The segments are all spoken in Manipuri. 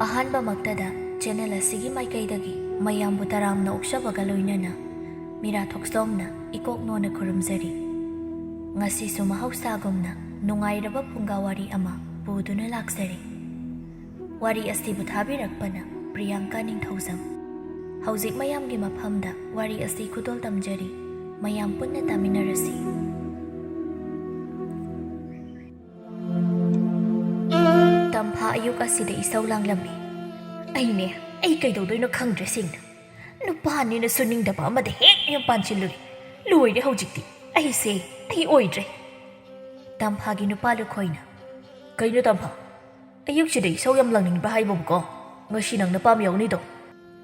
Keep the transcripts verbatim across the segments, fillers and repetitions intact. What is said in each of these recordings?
ꯑꯍꯥꯟꯕꯃꯛꯇꯗ channel ꯑꯁꯤꯒꯤ ꯃꯥꯏꯀꯩꯗꯒꯤ ꯃꯌꯥꯝꯕꯨ ꯇꯔꯥꯝꯅ ꯑꯣꯛꯆꯕꯒ ꯂꯣꯏꯅꯅ ꯃꯤꯔꯥ ꯊꯣꯛꯆꯣꯝꯅ ꯏꯀꯣꯛ ꯅꯣꯟꯅ ꯈꯨꯔꯨꯝꯖꯔꯤ꯫ ꯉꯁꯤꯁꯨ ꯃꯍꯧꯁꯥꯒꯨꯝꯅ ꯅꯨꯡꯉꯥꯏꯔꯕ ꯐꯨꯡꯒꯥ ꯋꯥꯔꯤ ꯑꯃ ꯄꯨꯗꯨꯅ ꯂꯥꯛꯆꯔꯤ꯫ ꯋꯥꯔꯤ ꯑꯁꯤꯕꯨ ꯊꯥꯕꯤꯔꯛꯄꯅ ꯄ꯭ꯔꯤꯌꯥꯡꯀꯥ ꯅꯤꯡꯊꯧꯖꯝ꯫ ꯍꯧꯖꯤꯛ ꯃꯌꯥꯝꯒꯤ ꯃꯐꯝꯗ ꯋꯥꯔꯤ ꯑꯁꯤ ꯈꯨꯗꯣꯜ ꯇꯝꯖꯔꯤ꯫ ꯃꯌꯥꯝ ꯄꯨꯟꯅ ꯇꯥꯃꯤꯟꯅꯔꯁꯤ꯫ ꯇꯝꯐꯥ ꯑꯌꯨꯛ ꯑꯁꯤꯗ ꯏꯁꯧ ꯂꯥꯡꯂꯝꯃꯤ꯫ ꯑꯩꯅꯦ, ꯑꯩ ꯀꯩꯗꯧꯗꯣꯏꯅꯣ ꯈꯪꯗ꯭ꯔꯦ ꯁꯦꯡꯅ꯫ ꯅꯨꯄꯥꯅꯦꯅ ꯁꯨꯅꯤꯡꯗꯕ ꯑꯃꯗ ꯍꯦꯛ ꯌꯨꯝ ꯄꯥꯟꯁꯤꯜꯂꯨꯔꯦ꯫ ꯂꯣꯏꯔꯦ ꯍꯧꯖꯤꯛꯇꯤ꯫ ꯑꯩꯁꯦ, ꯑꯩ ꯑꯣꯏꯗ꯭ꯔꯦ꯫ ꯇꯝꯐꯥꯒꯤ ꯅꯨꯄꯥ ꯂꯨꯈꯣꯏꯅ, "ꯀꯩꯅꯣ ꯇꯝꯐꯥ? ꯑꯌꯨꯛꯁꯤꯗ ꯏꯁꯧ ꯌꯥꯝ ꯂꯥꯡꯅꯤꯡꯕ ꯍꯥꯏꯕꯕꯨꯀꯣ? ꯉꯁꯤ ꯅꯪ ꯅꯄꯥꯝ ꯌꯥꯎꯅꯤꯗꯣ?"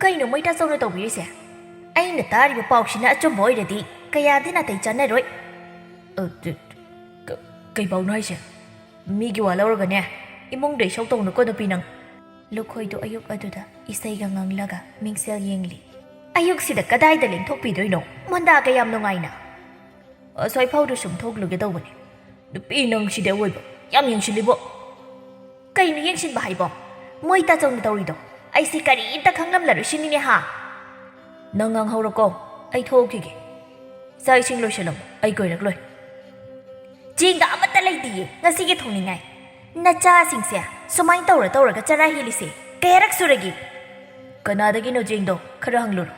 "ꯀꯩꯅꯣ ꯃꯣꯏ ꯇꯥꯆꯧꯅ ꯇꯧꯕꯤꯔꯤꯁꯦ? ꯑꯩꯅ ꯇꯥꯔꯤꯕ ꯄꯥꯎꯁꯤꯅ ꯑꯆꯨꯝꯕ ꯑꯣꯏꯔꯗꯤ ꯀꯌꯥꯗꯤ ꯅꯥꯇꯩ ꯆꯥꯅꯔꯣꯏ?" "ꯑ, ꯀ-, ꯀ-, ꯀꯩ ꯄꯥꯎꯅꯣ ꯍꯥꯏꯁꯦ? ꯃꯤꯒꯤ ꯋꯥ ꯂꯧꯔꯒꯅꯦ, ꯏꯃꯨꯡꯗ ꯏꯁꯧ ꯇꯧꯅꯨꯀꯣ ꯅꯨꯄꯤ ꯅꯪ꯫" ꯂꯨꯈꯣꯏꯗꯨ ꯑꯌꯨꯛ ꯑꯗꯨꯗ ꯏꯁꯩꯒ ꯉꯪꯂꯒ ꯃꯤꯡꯁꯦꯜ ꯌꯦꯡꯂꯤ꯫ "ꯑꯌꯨꯛꯁꯤꯗ ꯀꯗꯥꯏꯗ ꯂꯦꯡꯊꯣꯛꯄꯤꯗꯣꯏꯅꯣ? ꯃꯣꯟꯗꯥꯒ ꯌꯥꯝ ꯅꯨꯡꯉꯥꯏꯅ꯫ ꯑꯁ꯭ꯋꯥꯏ ꯐꯥꯎꯗ ꯁꯨꯝ ꯊꯣꯛꯂꯨꯒꯦ ꯇꯧꯕꯅꯦ꯫ ꯅꯨꯄꯤ ꯅꯪ ꯁꯤꯗ ꯑꯣꯏꯕ ꯌꯥꯝ ꯌꯦꯡꯁꯤꯜꯂꯤꯕꯣ꯫" "ꯀꯩꯅꯣ ꯌꯦꯡꯁꯤꯟꯕ ꯍꯥꯏꯕꯣ? ꯃꯣꯏ ꯇꯥꯆꯧꯅ ꯇꯧꯔꯤꯗꯣ ꯑꯩꯁꯤ ꯀꯔꯤꯝꯇ ꯈꯪꯂꯝꯂꯔꯣꯏ ꯁꯤꯅꯤꯅꯦ ꯍꯥ?" "ꯅꯪ ꯉꯥꯡꯍꯧꯔꯣꯀꯣ, ꯑꯩ ꯊꯣꯛꯈꯤꯒꯦ꯫ ꯆꯥꯛ ꯏꯁꯤꯡ ꯂꯣꯏꯁꯤꯜꯂꯝꯃꯣ, ꯑꯩ ꯀꯣꯏꯔꯛꯂꯣꯏ꯫" "ꯆꯦꯡꯒ ꯑꯃꯠꯇ ꯂꯩꯇꯤꯌꯦ ꯉꯁꯤꯒꯤ ꯊꯣꯡꯅꯤꯡꯉꯥꯏ꯫ ꯅꯆꯥꯁꯤꯡꯁꯦ ꯁꯨꯃꯥꯏꯅ ꯇꯧꯔ ꯇꯧꯔꯒ ꯆꯔꯥ ꯍꯦꯜꯂꯤꯁꯦ ꯀꯌꯥꯔꯛ ꯁꯨꯔꯒꯦ?" "ꯀꯅꯥꯗꯒꯤꯅꯣ ꯆꯦꯡꯗꯣ? ꯈꯔ ꯍꯪꯂꯨꯔꯣ꯫"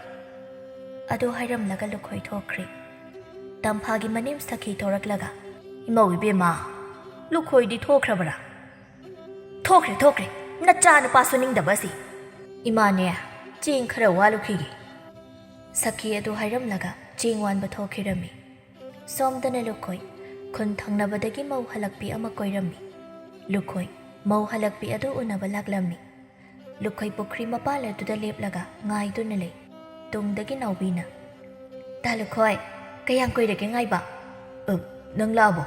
ꯑꯗꯨ ꯍꯥꯏꯔꯝꯂꯒ ꯂꯨꯈꯣꯏ ꯊꯣꯛꯈ꯭ꯔꯦ꯫ ꯇꯝꯐꯥꯒꯤ ꯃꯅꯦꯝ ꯁꯈꯤ ꯊꯣꯔꯛꯂꯒ, "ꯏꯃꯧ ꯏꯕꯦꯝꯃ, ꯂꯨꯈꯣꯏꯗꯤ ꯊꯣꯛꯈ꯭ꯔꯕ꯭ꯔꯥ?" "ꯊꯣꯛꯈ꯭ꯔꯦ, ꯊꯣꯛꯈ꯭ꯔꯦ꯫ ꯅꯆꯥ ꯅꯨꯄꯥ ꯁꯨꯅꯤꯡꯗꯕ ꯑꯁꯤ꯫" "ꯏꯃꯥꯅꯦ, ꯆꯦꯡ ꯈꯔ ꯋꯥꯠꯂꯨꯈꯤꯒꯦ꯫" ꯁꯈꯤ ꯑꯗꯨ ꯍꯥꯏꯔꯝꯂꯒ ꯆꯦꯡ ꯋꯥꯟꯕ ꯊꯣꯛꯈꯤꯔꯝꯃꯤ꯫ ꯁꯣꯝꯗꯅ ꯂꯨꯈꯣꯏ ꯈꯨꯟ ꯊꯪꯅꯕꯗꯒꯤ ꯃꯧ ꯍꯜꯂꯛꯄꯤ ꯑꯃ ꯀꯣꯏꯔꯝꯃꯤ꯫ ꯂꯨꯈꯣꯏ ꯃꯧ ꯍꯜꯂꯛꯄꯤ ꯑꯗꯨ ꯎꯅꯕ ꯂꯥꯛꯂꯝꯃꯤ꯫ ꯂꯨꯈꯣꯏ ꯄꯨꯈ꯭ꯔꯤ ꯃꯄꯥꯜ ꯑꯗꯨꯗ ꯂꯦꯞꯂꯒ ꯉꯥꯏꯗꯨꯅ ꯂꯩ꯫ ꯇꯨꯡꯗꯒꯤ ꯅꯥꯎꯕꯤꯅ, "ꯇꯥ ꯂꯨꯈꯣꯏ, ꯀꯌꯥꯝ ꯀꯨꯏꯔꯒꯦ ꯉꯥꯏꯕ?" "ꯑ, ꯅꯪ ꯂꯥꯛꯑꯕꯣ?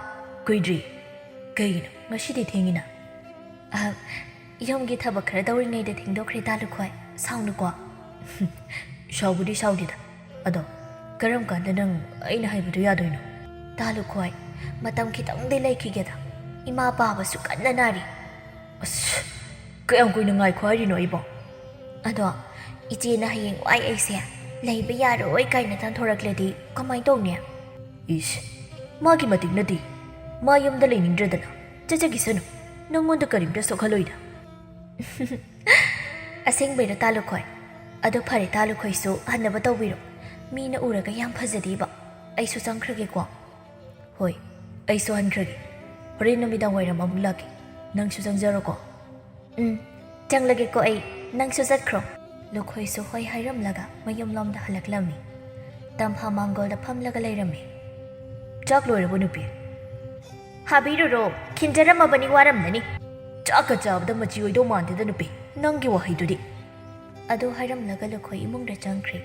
ꯀꯨꯏꯗ꯭ꯔꯤ꯫ ꯀꯩꯒꯤꯅꯣ ꯉꯁꯤꯗꯤ ꯊꯦꯡꯉꯤꯅ?" "ꯑ, ꯌꯨꯝꯒꯤ ꯊꯕꯛ ꯈꯔ ꯇꯧꯔꯤꯉꯩꯗ ꯊꯦꯡꯗꯣꯛꯈ꯭ꯔꯦ ꯇꯥ ꯂꯨꯈꯣꯏ, ꯁꯥꯎꯅꯨꯀꯣ꯫" "ꯁꯥꯎꯕꯨꯗꯤ ꯁꯥꯎꯗꯦꯗ, ꯑꯗꯣ ꯀꯔꯝ ꯀꯥꯟꯗ ꯅꯪ ꯑꯩꯅ ꯍꯥꯏꯕꯗꯨ ꯌꯥꯗꯣꯏꯅꯣ?" "ꯇꯥ ꯂꯨꯈꯣꯏ, ꯃꯇꯝ ꯈꯤꯇꯪꯗꯤ ꯂꯩꯈꯤꯒꯦꯗ, ꯏꯃꯥ ꯄꯥꯕꯁꯨ ꯀꯟꯅ ꯅꯥꯔꯤ꯫" "ꯑꯁ, ꯀꯌꯥꯝ ꯀꯨꯏꯅ ꯉꯥꯏꯈꯣ ꯍꯥꯏꯔꯤꯅꯣ ꯑꯩꯕꯣ? ꯑꯗꯣ ꯏꯆꯦꯅ ꯍꯌꯦꯡ ꯋꯥꯏ ꯑꯩꯁꯦ ꯂꯩꯕ ꯌꯥꯔꯣꯏ ꯀꯥꯏꯅ ꯇꯥꯟꯊꯣꯔꯛꯂꯗꯤ ꯀꯃꯥꯏꯅ ꯇꯧꯅꯤ? ꯏꯁ, ꯃꯥꯒꯤ ꯃꯇꯤꯛ ꯅꯠꯇꯦ꯫ ꯃꯥ ꯌꯨꯝꯗ ꯂꯩꯅꯤꯡꯗ꯭ꯔꯗꯅ ꯆꯠꯆꯈꯤꯁꯅꯨ꯫ ꯅꯪꯉꯣꯟꯗ ꯀꯔꯤꯝꯇ ꯁꯣꯛꯍꯜꯂꯣꯏꯗ꯫ ꯑꯁꯦꯡꯕꯩꯔꯣ ꯇꯥ ꯂꯨꯈꯣꯏ? ꯑꯗꯣ ꯐꯔꯦ, ꯇꯥ ꯂꯨꯈꯣꯏꯁꯨ ꯍꯟꯅꯕ ꯇꯧꯕꯤꯔꯣ꯫ ꯃꯤꯅ ꯎꯔꯒ ꯌꯥꯝ ꯐꯖꯗꯦꯕ꯫ ꯑꯩꯁꯨ ꯆꯪꯈ꯭ꯔꯒꯦꯀꯣ꯫ ꯍꯣꯏ, ꯑꯩꯁꯨ ꯍꯟꯈ꯭ꯔꯒꯦ꯫ ꯍꯣꯔꯦꯟ ꯅꯨꯃꯤꯗꯥꯡ ꯋꯥꯏꯔꯝ ꯑꯃꯨꯛ ꯂꯥꯛꯀꯦ꯫ ꯅꯪꯁꯨ ꯆꯪꯖꯔꯣꯀꯣ꯫ ꯎꯝ, ꯆꯪꯂꯒꯦꯀꯣ ꯑꯩ꯫ ꯅꯪꯁꯨ ꯆꯠꯈ꯭ꯔꯣ꯫ ꯂꯨꯈꯣꯏꯁꯨ ꯍꯣꯏ ꯍꯥꯏꯔꯝꯂꯒ ꯃꯌꯨꯝꯂꯣꯝꯗ ꯍꯜꯂꯛꯂꯝꯃꯤ꯫ ꯇꯝꯐꯥ ꯃꯥꯡꯒꯣꯜꯗ ꯐꯝꯂꯒ ꯂꯩꯔꯝꯃꯤ꯫ ꯆꯥꯛ ꯂꯣꯏꯔꯕꯣ ꯅꯨꯄꯤ? ꯍꯥꯕꯤꯔꯨꯔꯣ, ꯈꯤꯟꯖꯔꯝꯃꯕꯅꯤ, ꯋꯥꯔꯝꯂꯅꯤ꯫ ꯆꯥꯛꯀ ꯆꯥꯕꯗ ꯃꯆꯤ ꯑꯣꯏꯗꯧ ꯃꯥꯟꯗꯦꯗ ꯅꯨꯄꯤ, ꯅꯪꯒꯤ ꯋꯥꯍꯩꯗꯨꯗꯤ꯫ ꯑꯗꯨ ꯍꯥꯏꯔꯝꯂꯒ ꯂꯨꯈꯣꯏ ꯏꯃꯨꯡꯗ ꯆꯪꯈ꯭ꯔꯦ꯫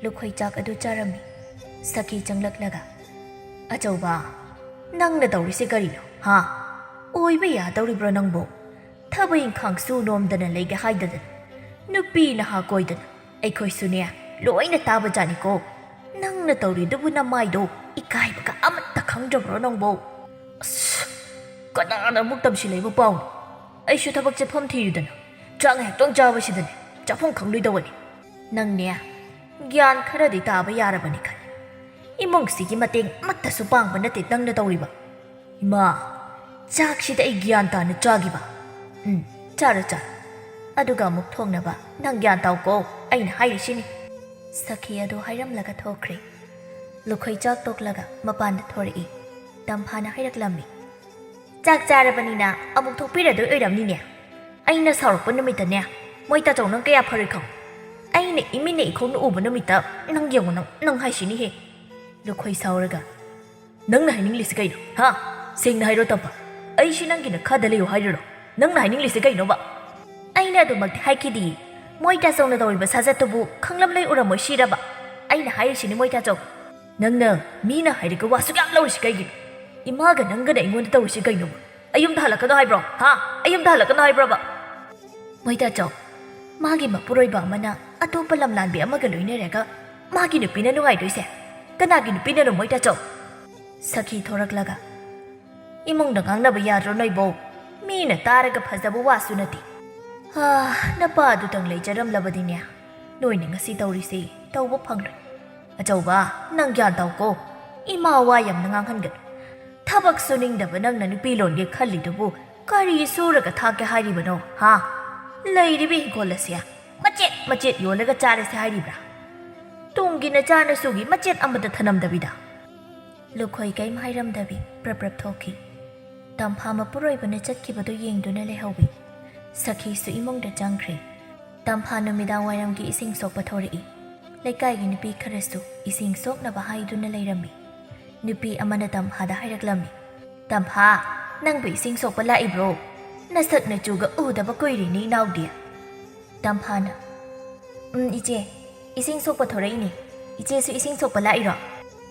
ꯂꯨꯈꯣꯏ ꯆꯥꯛ ꯑꯗꯨ ꯆꯥꯔꯝꯃꯤ꯫ ꯁꯈꯤ ꯆꯪꯂꯛꯂꯒ, "ꯑꯆꯧꯕ, ꯅꯪꯅ ꯇꯧꯔꯤꯁꯦ ꯀꯔꯤꯅꯣ, ꯍꯥ? ꯑꯣꯏꯕ ꯌꯥꯗꯧꯔꯤꯕ꯭ꯔꯣ ꯅꯪꯕꯨ? ꯊꯕꯛ ꯏꯪꯈꯥꯡ ꯁꯨ ꯅꯣꯝꯗꯅ ꯂꯩꯒꯦ ꯍꯥꯏꯗꯗꯅ, ꯅꯨꯄꯤ ꯅꯍꯥ ꯀꯣꯏꯗꯅ, ꯑꯩꯈꯣꯏꯁꯨꯅꯦ ꯂꯣꯏꯅ ꯇꯥꯕ ꯖꯥꯠꯅꯤꯀꯣ꯫ ꯅꯪꯅ ꯇꯧꯔꯤꯗꯨꯕꯨ ꯅꯃꯥꯏꯗꯣ ꯏꯀꯥꯏꯕꯒ ꯑꯃꯠꯇ ꯈꯪꯗ꯭ꯔꯕ꯭ꯔꯣ ꯅꯪꯕꯣ?" ꯑꯁ, ꯀꯅꯥꯅ ꯑꯃꯨꯛ ꯇꯝꯁꯤꯜꯂꯛꯏꯕ ꯄꯥꯎꯅꯣ? ꯑꯩꯁꯨ ꯊꯕꯛ ꯆꯠꯐꯝ ꯊꯤꯔꯤꯗꯅ, ꯆꯥꯛ ꯉꯥꯏꯍꯥꯛꯇꯪ ꯆꯥꯕꯁꯤꯗꯅꯦ ꯆꯥꯐꯝ ꯈꯪꯂꯣꯏꯗꯧꯕꯅꯤ꯫ ꯅꯪꯅꯦ ꯒ꯭ꯌꯥꯟ ꯈꯔꯗꯤ ꯇꯥꯕ ꯌꯥꯔꯕꯅꯤ ꯈꯜꯂꯤ꯫ ꯏꯃꯨꯡꯁꯤꯒꯤ ꯃꯇꯦꯡ ꯑꯃꯠꯇꯁꯨ ꯄꯥꯡꯕ ꯅꯠꯇꯦ ꯅꯪꯅ ꯇꯧꯔꯤꯕ꯫ ꯏꯃꯥ, ꯆꯥꯛꯁꯤꯗ ꯑꯩ ꯒ꯭ꯌꯥꯟ ꯇꯥꯅ ꯆꯥꯈꯤꯕ꯫ ꯎꯝ, ꯆꯥꯔꯣ, ꯆꯥꯔꯣ꯫ ꯑꯗꯨꯒ ꯑꯃꯨꯛ ꯊꯣꯡꯅꯕ ꯅꯪ ꯒ꯭ꯌꯥꯟ ꯇꯥꯎꯀꯣ, ꯑꯩꯅ ꯍꯥꯏꯔꯤꯁꯤꯅꯤ꯫ ꯁꯈꯤ ꯑꯗꯨ ꯍꯥꯏꯔꯝꯂꯒ ꯊꯣꯛꯈ꯭ꯔꯦ꯫ ꯂꯨꯈꯣꯏ ꯆꯥꯛ ꯇꯣꯛꯂꯒ ꯃꯄꯥꯟꯗ ꯊꯣꯔꯛꯏ꯫ ꯇꯝꯐꯥꯅ ꯍꯥꯏꯔꯛꯂꯝꯃꯤ꯫ "ꯆꯥꯛ ꯆꯥꯔꯕꯅꯤꯅ ꯑꯃꯨꯛ ꯊꯣꯛꯄꯤꯔꯗꯣꯏ ꯑꯣꯏꯔꯝꯅꯤꯅꯦ꯫ ꯑꯩꯅ ꯁꯥꯎꯔꯛꯄ ꯅꯨꯃꯤꯠꯇꯅꯦ, ꯃꯣꯏ ꯇꯥꯆꯧ ꯅꯪ ꯀꯌꯥ ꯐꯔꯣꯏ ꯈꯪ꯫ ꯑꯩꯅ ꯏꯃꯤꯠꯅ ꯏꯈꯣꯡꯅ ꯎꯕ ꯅꯨꯃꯤꯠꯇ ꯅꯪ ꯌꯦꯡꯉꯨ, ꯅꯪ, ꯅꯪ ꯍꯥꯏꯁꯤꯅꯤꯍꯦ꯫" ꯂꯨꯈꯣꯏ ꯁꯥꯎꯔꯒ, "ꯅꯪꯅ ꯍꯥꯏꯅꯤꯡꯂꯤꯁꯤ ꯀꯩꯅꯣ, ꯍꯥ? ꯁꯦꯡꯅ ꯍꯥꯏꯔꯣ ꯇꯝꯐꯥ, ꯑꯩꯁꯤ ꯅꯪꯒꯤ ꯅꯈꯥꯗ ꯂꯩꯌꯨ ꯍꯥꯏꯔꯤꯔꯣ? ꯅꯪꯅ ꯍꯥꯏꯅꯤꯡꯂꯤꯁꯤ ꯀꯩꯅꯣꯕ?" "ꯑꯩꯅ ꯑꯗꯨꯃꯛꯇꯤ ꯍꯥꯏꯈꯤꯗꯤ꯫ ꯃꯣꯏ ꯇꯥꯆꯧꯅ ꯇꯧꯔꯤꯕ ꯁꯥꯖꯠꯇꯨꯕꯨ ꯈꯪꯂꯝꯂꯣꯏ ꯎꯔꯝꯃꯣꯏ ꯁꯤꯔꯕ? ꯑꯩꯅ ꯍꯥꯏꯔꯤꯁꯤꯅꯤ ꯃꯣꯏ ꯇꯥꯆꯧ꯫ ꯅꯪꯅ ꯃꯤꯅ ꯍꯥꯏꯔꯒ ꯋꯥꯁꯨ ꯌꯥꯝ ꯂꯧꯔꯤꯁꯤ ꯀꯩꯒꯤꯅꯣ? ꯏꯃꯥꯒ ꯅꯪꯒꯅ ꯑꯩꯉꯣꯟꯗ ꯇꯧꯔꯤꯁꯤ ꯀꯩꯅꯣ? ꯑꯩ ꯌꯨꯝꯗ ꯍꯜꯂꯛꯀꯅꯣ ꯍꯥꯏꯕ꯭ꯔꯣ? ꯍꯥ? ꯑꯩ ꯌꯨꯝꯗ ꯍꯜꯂꯛꯀꯅꯣ ꯍꯥꯏꯕ꯭ꯔꯣꯕ?" "ꯃꯣꯏ ꯇꯥꯆꯧ, ꯃꯥꯒꯤ ꯃꯄꯨꯔꯣꯏꯕ ꯑꯃꯅ ꯑꯇꯣꯞꯄ ꯂꯝꯂꯥꯟꯕꯤ ꯑꯃꯒ ꯂꯣꯏꯅꯔꯒ ꯃꯥꯒꯤ ꯅꯨꯄꯤꯅ ꯅꯨꯡꯉꯥꯏꯗꯣꯏꯁꯦ? ꯀꯅꯥꯒꯤ ꯅꯨꯄꯤꯅꯅꯣ ꯃꯣꯏ ꯇꯥꯆꯧ?" ꯁꯈꯤ ꯊꯣꯔꯛꯂꯒ, "ꯏꯃꯨꯡꯗ ꯉꯥꯡꯅꯕ ꯌꯥꯗ꯭ꯔꯣ ꯅꯣꯏꯕꯣ? ꯃꯤꯅ ꯇꯥꯔꯒ ꯐꯖꯕ ꯋꯥꯁꯨ ꯅꯠꯇꯦ꯫ ꯍꯥ, ꯅꯄꯥꯗꯨꯇꯪ ꯂꯩꯖꯔꯝꯂꯕꯗꯤꯅꯦ, ꯅꯣꯏꯅ ꯉꯁꯤ ꯇꯧꯔꯤꯁꯤ ꯇꯧꯕ ꯐꯪꯂꯣꯏ꯫ ꯑꯆꯧꯕ, ꯅꯪ ꯒ꯭ꯌꯥꯟ ꯇꯥꯎꯀꯣ꯫ ꯏꯃꯥ ꯋꯥ ꯌꯥꯝꯅ ꯉꯥꯡꯍꯟꯒꯅꯨ꯫ ꯊꯕꯛ ꯁꯨꯅꯤꯡꯗꯕ ꯅꯪꯅ ꯅꯨꯄꯤ ꯂꯣꯟꯒꯦ ꯈꯜꯂꯤꯗꯨꯕꯨ ꯀꯔꯤ ꯁꯨꯔꯒ ꯊꯥꯛꯀꯦ ꯍꯥꯏꯔꯤꯕꯅꯣ, ꯍꯥ? ꯂꯩꯔꯤꯕ ꯍꯤꯡꯈꯣꯜ ꯑꯁꯦ ꯃꯆꯦꯠ ꯃꯆꯦꯠ ꯌꯣꯜꯂꯒ ꯆꯥꯔꯁꯦ ꯍꯥꯏꯔꯤꯕ꯭ꯔꯥ? ꯇꯨꯡꯒꯤ ꯅꯆꯥ ꯅꯁꯨꯒꯤ ꯃꯆꯦꯠ ꯑꯃꯠꯇ ꯊꯅꯝꯗꯕꯤꯗ꯫ ꯂꯨꯈꯣꯏ ꯀꯩꯝ ꯍꯥꯏꯔꯝꯗꯕꯤ ꯄ꯭ꯔꯞ ꯄ꯭ꯔꯞ ꯊꯣꯛꯈꯤ꯫ ꯇꯝꯐꯥ ꯃꯄꯨꯔꯣꯏꯕꯅ ꯆꯠꯈꯤꯕꯗꯨ ꯌꯦꯡꯗꯨꯅ ꯂꯩꯍꯧꯏ꯫ ꯁꯈꯤꯁꯨ ꯏꯃꯨꯡꯗ ꯆꯪꯈ꯭ꯔꯦ꯫ ꯇꯝꯐꯥ ꯅꯨꯃꯤꯗꯥꯡ ꯋꯥꯏꯔꯝꯒꯤ ꯏꯁꯤꯡ ꯁꯣꯛꯄ ꯊꯣꯔꯛꯏ꯫ ꯂꯩꯀꯥꯏꯒꯤ ꯅꯨꯄꯤ ꯈꯔꯁꯨ ꯏꯁꯤꯡ ꯁꯣꯛꯅꯕ ꯍꯥꯏꯗꯨꯅ ꯂꯩꯔꯝꯃꯤ꯫ ꯅꯨꯄꯤ ꯑꯃꯅ ꯇꯝꯐꯥꯗ ꯍꯥꯏꯔꯛꯂꯝꯃꯤ, "ꯇꯝꯐꯥ, ꯅꯪꯕꯨ ꯏꯁꯤꯡ ꯁꯣꯛꯄ ꯂꯥꯛꯏꯕ꯭ꯔꯣ? ꯅꯁꯛ ꯅꯆꯨꯒ ꯎꯗꯕ ꯀꯨꯏꯔꯦꯅꯦ, ꯏꯅꯥꯎꯗꯤ꯫" ꯇꯝꯐꯥꯅ, "ꯎꯝ, ꯏꯆꯦ, ꯏꯁꯤꯡ ꯁꯣꯛꯄ ꯊꯣꯔꯛꯏꯅꯦ꯫ ꯏꯆꯦꯁꯨ ꯏꯁꯤꯡ ꯁꯣꯛꯄ ꯂꯥꯛꯏꯔꯣ?"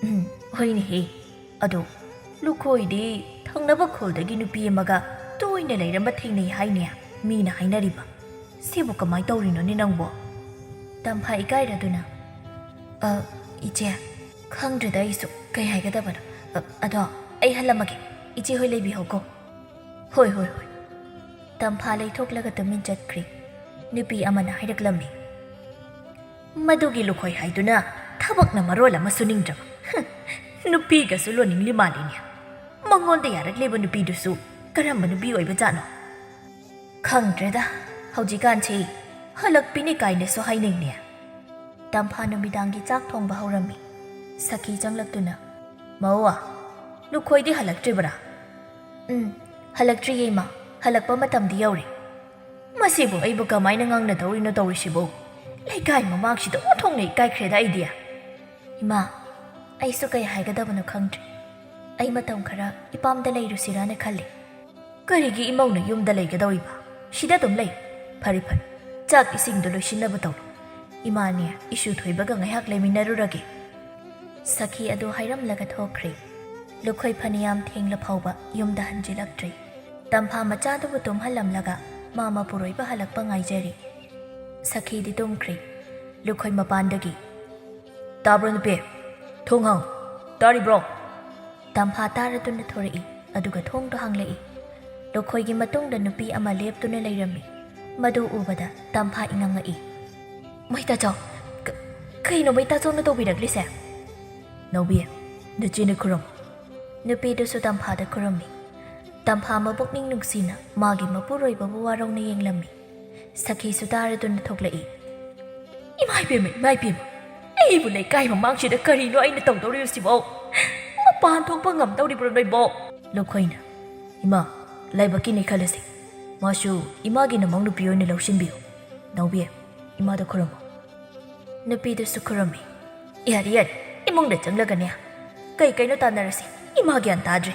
"ꯎꯝ, ꯍꯣꯏꯅꯦꯍꯦ꯫ ꯑꯗꯣ ꯂꯨꯈꯣꯏꯗꯤ ꯊꯪꯅꯕ ꯈꯨꯜꯗꯒꯤ ꯅꯨꯄꯤ ꯑꯃꯒ ꯇꯣꯏꯅ ꯂꯩꯔꯝꯕ ꯊꯦꯡꯅꯩ ꯍꯥꯏꯅꯦ, ꯃꯤꯅ ꯍꯥꯏꯅꯔꯤꯕ꯫ ꯁꯤꯕꯨ ꯀꯃꯥꯏ ꯇꯧꯔꯤꯅꯣꯅꯦ ꯅꯪꯕꯣ?" ꯇꯝꯐꯥ ꯏꯀꯥꯏꯔꯗꯨꯅ, "ꯑ, ꯏꯆꯦ, ꯈꯪꯗ꯭ꯔꯦꯗ ꯑꯩꯁꯨ ꯀꯩ ꯍꯥꯏꯒꯗꯕꯅꯣ꯫ ꯑ, ꯑꯗꯣ ꯑꯩ ꯍꯜꯂꯝꯃꯒꯦ, ꯏꯆꯦ ꯍꯣꯏ ꯂꯩꯕꯤꯍꯧꯀꯣ꯫" "ꯍꯣꯏ, ꯍꯣꯏ, ꯍꯣꯏ꯫" ꯇꯝꯐꯥ ꯂꯩꯊꯣꯛꯂꯒ ꯇꯨꯃꯤꯟ ꯆꯠꯈ꯭ꯔꯦ꯫ ꯅꯨꯄꯤ ꯑꯃꯅ ꯍꯥꯏꯔꯛꯂꯝꯃꯤ, "ꯃꯗꯨꯒꯤ ꯂꯨꯈꯣꯏ ꯍꯥꯏꯗꯨꯅ ꯊꯕꯛꯅ ꯃꯔꯣꯜ ꯑꯃ ꯁꯨꯅꯤꯡꯗ꯭ꯔꯕ꯫ ꯍꯨꯝ, ꯅꯨꯄꯤꯒꯁꯨ ꯂꯣꯟꯅꯤꯡꯂꯤ ꯃꯥꯜꯂꯤꯅꯦ꯫ ꯃꯉꯣꯟꯗ ꯌꯥꯔꯛꯂꯤꯕ ꯅꯨꯄꯤꯗꯨꯁꯨ ꯀꯔꯝꯕ ꯅꯨꯄꯤ ꯑꯣꯏꯕꯖꯥꯠꯅꯣ?" "ꯈꯪꯗ꯭ꯔꯦꯗ, ꯍꯧꯖꯤꯛꯀꯥꯟꯁꯤ ꯍꯜꯂꯛꯄꯤꯅꯤ ꯀꯥꯏꯅꯁꯨ ꯍꯥꯏꯅꯩꯅꯦ꯫" ꯇꯝꯐꯥ ꯅꯨꯃꯤꯗꯥꯡꯒꯤ ꯆꯥꯛ ꯊꯣꯡꯕ ꯍꯧꯔꯝꯃꯤ꯫ ꯁꯈꯤ ꯆꯪꯂꯛꯇꯨꯅ, "ꯃꯧ, ꯂꯨꯈꯣꯏꯗꯤ ꯍꯜꯂꯛꯇ꯭ꯔꯤꯕꯔꯥ?" "ꯎꯝ, ꯍꯜꯂꯛꯇ꯭ꯔꯤꯌꯦ ꯏꯃꯥ, ꯍꯜꯂꯛꯄ ꯃꯇꯝꯗꯤ ꯌꯧꯔꯦ꯫" "ꯃꯁꯤꯕꯨ ꯑꯩꯕꯨ ꯀꯃꯥꯏꯅ ꯉꯥꯡꯅꯗꯧꯔꯤꯅꯣ ꯇꯧꯔꯤꯁꯤꯕꯨ? ꯂꯩꯀꯥꯏ ꯃꯃꯥꯡꯁꯤꯗ ꯑꯣꯟꯊꯣꯛꯅ ꯏꯀꯥꯏꯈ꯭ꯔꯦꯗ ꯑꯩꯗꯤ꯫" "ꯏꯃꯥ, ꯑꯩꯁꯨ ꯀꯩ ꯍꯥꯏꯒꯗꯕꯅꯣ ꯈꯪꯗ꯭ꯔꯦ꯫ ꯑꯩ ꯃꯇꯝ ꯈꯔ ꯏꯄꯥꯝꯗ ꯂꯩꯔꯨꯁꯤꯔꯥꯅ ꯈꯜꯂꯤ꯫" "ꯀꯔꯤꯒꯤ ꯏꯃꯧꯅ ꯌꯨꯝꯗ ꯂꯩꯒꯗꯧꯔꯤꯕ? ꯁꯤꯗ ꯑꯗꯨꯝ ꯂꯩ꯫ ꯐꯔꯦ, ꯐꯔꯦ, ꯆꯥꯛ ꯏꯁꯤꯡꯗꯣ ꯂꯣꯏꯁꯤꯟꯅꯕ ꯇꯧꯔꯣ꯫ ꯏꯃꯥꯅꯦ, ꯏꯁꯨ ꯊꯣꯏꯕꯒ ꯉꯥꯏꯍꯥꯛ ꯂꯩꯃꯤꯟꯅꯔꯨꯔꯒꯦ꯫" ꯁꯈꯤ ꯑꯗꯨ ꯍꯥꯏꯔꯝꯂꯒ ꯊꯣꯛꯈ꯭ꯔꯦ꯫ ꯂꯨꯈꯣꯏ ꯐꯅꯌꯥꯝ ꯊꯦꯡꯂ ꯐꯥꯎꯕ ꯌꯨꯝꯗ ꯍꯟꯖꯤꯜꯂꯛꯇ꯭ꯔꯦ꯫ ꯇꯝꯐꯥ ꯃꯆꯥꯗꯨꯕꯨ ꯇꯨꯝꯍꯜꯂꯝꯂꯒ ꯃꯥ ꯃꯄꯨꯔꯣꯏꯕ ꯍꯜꯂꯛꯄ ꯉꯥꯏꯖꯔꯤ꯫ ꯁꯈꯤꯗꯤ ꯇꯨꯝꯈ꯭ꯔꯦ꯫ ꯂꯨꯈꯣꯏ ꯃꯄꯥꯟꯗꯒꯤ, "ꯇꯥꯕ꯭ꯔꯣ ꯅꯨꯄꯤ? ꯊꯣꯡ ꯍꯥꯡ꯫ ꯇꯥꯔꯤꯕ꯭ꯔꯣ?" ꯇꯝꯐꯥ ꯇꯥꯔꯗꯨꯅ ꯊꯣꯔꯛꯏ, ꯑꯗꯨꯒ ꯊꯣꯡꯗꯣ ꯍꯥꯡꯂꯛꯏ꯫ ꯂꯨꯈꯣꯏꯒꯤ ꯃꯇꯨꯡꯗ ꯅꯨꯄꯤ ꯑꯃ ꯂꯦꯞꯇꯨꯅ ꯂꯩꯔꯝꯃꯤ꯫ ꯃꯗꯨ ꯎꯕꯗ ꯇꯝꯐꯥ ꯏꯉꯛ ꯉꯛꯏ꯫ "ꯃꯩꯇꯥꯆꯧ, ꯀ-, ꯀꯩꯅꯣ ꯃꯩꯇꯥꯆꯧꯅ ꯇꯧꯕꯤꯔꯛꯂꯤꯁꯦ?" "ꯅꯥꯎꯕꯤ, ꯅꯆꯦꯅ ꯈꯨꯔꯨꯝꯃꯨ꯫" ꯅꯨꯄꯤꯗꯨꯁꯨ ꯇꯝꯐꯥꯗ ꯈꯨꯔꯨꯝꯃꯤ꯫ ꯇꯝꯐꯥ ꯃꯄꯨꯛꯅꯤꯡ ꯅꯨꯡꯁꯤꯅ ꯃꯥꯒꯤ ꯃꯄꯨꯔꯣꯏꯕꯕꯨ ꯋꯥꯔꯧꯅ ꯌꯦꯡꯂꯝꯃꯤ꯫ ꯁꯈꯤꯁꯨ ꯇꯥꯔꯗꯨꯅ ꯊꯣꯛꯂꯛꯏ꯫ "ꯏꯃꯥ ꯏꯕꯦꯝꯃ, ꯏꯃꯥ ꯏꯕꯦꯝꯃ, ꯑꯩꯕꯨ ꯂꯩꯀꯥꯏ ꯃꯃꯥꯡꯁꯤꯗ ꯀꯔꯤꯅꯣ ꯑꯩꯅ ꯇꯧꯗꯧꯔꯤꯕꯁꯤꯕꯣ? ꯃꯄꯥꯟ ꯊꯣꯛꯄ ꯉꯝꯗꯧꯔꯤꯕ꯭ꯔꯣ ꯅꯣꯏꯕꯣ?" ꯂꯨꯈꯣꯏꯅ, "ꯏꯃꯥ, ꯂꯥꯏꯕꯛꯀꯤꯅꯤ ꯈꯜꯂꯁꯤ꯫ ꯃꯥꯁꯨ ꯏꯃꯥꯒꯤ ꯅꯃꯧ ꯅꯨꯄꯤ ꯑꯣꯏꯅ ꯂꯧꯁꯤꯟꯕꯤꯌꯨ꯫ ꯅꯥꯎꯕꯤ, ꯏꯃꯥꯗ ꯈꯨꯔꯨꯝꯃꯨ꯫" ꯅꯨꯄꯤꯗꯨꯁꯨ ꯈꯨꯔꯨꯝꯃꯤ꯫ "ꯌꯥꯔꯦ, ꯌꯥꯔꯦ, ꯏꯃꯨꯡꯗ ꯆꯪꯂꯒꯅꯦ ꯀꯩ ꯀꯩꯅꯣ ꯇꯥꯟꯅꯔꯁꯤ꯫ ꯏꯃꯥ ꯒ꯭ꯌꯥꯟ ꯇꯥꯗ꯭ꯔꯦ꯫"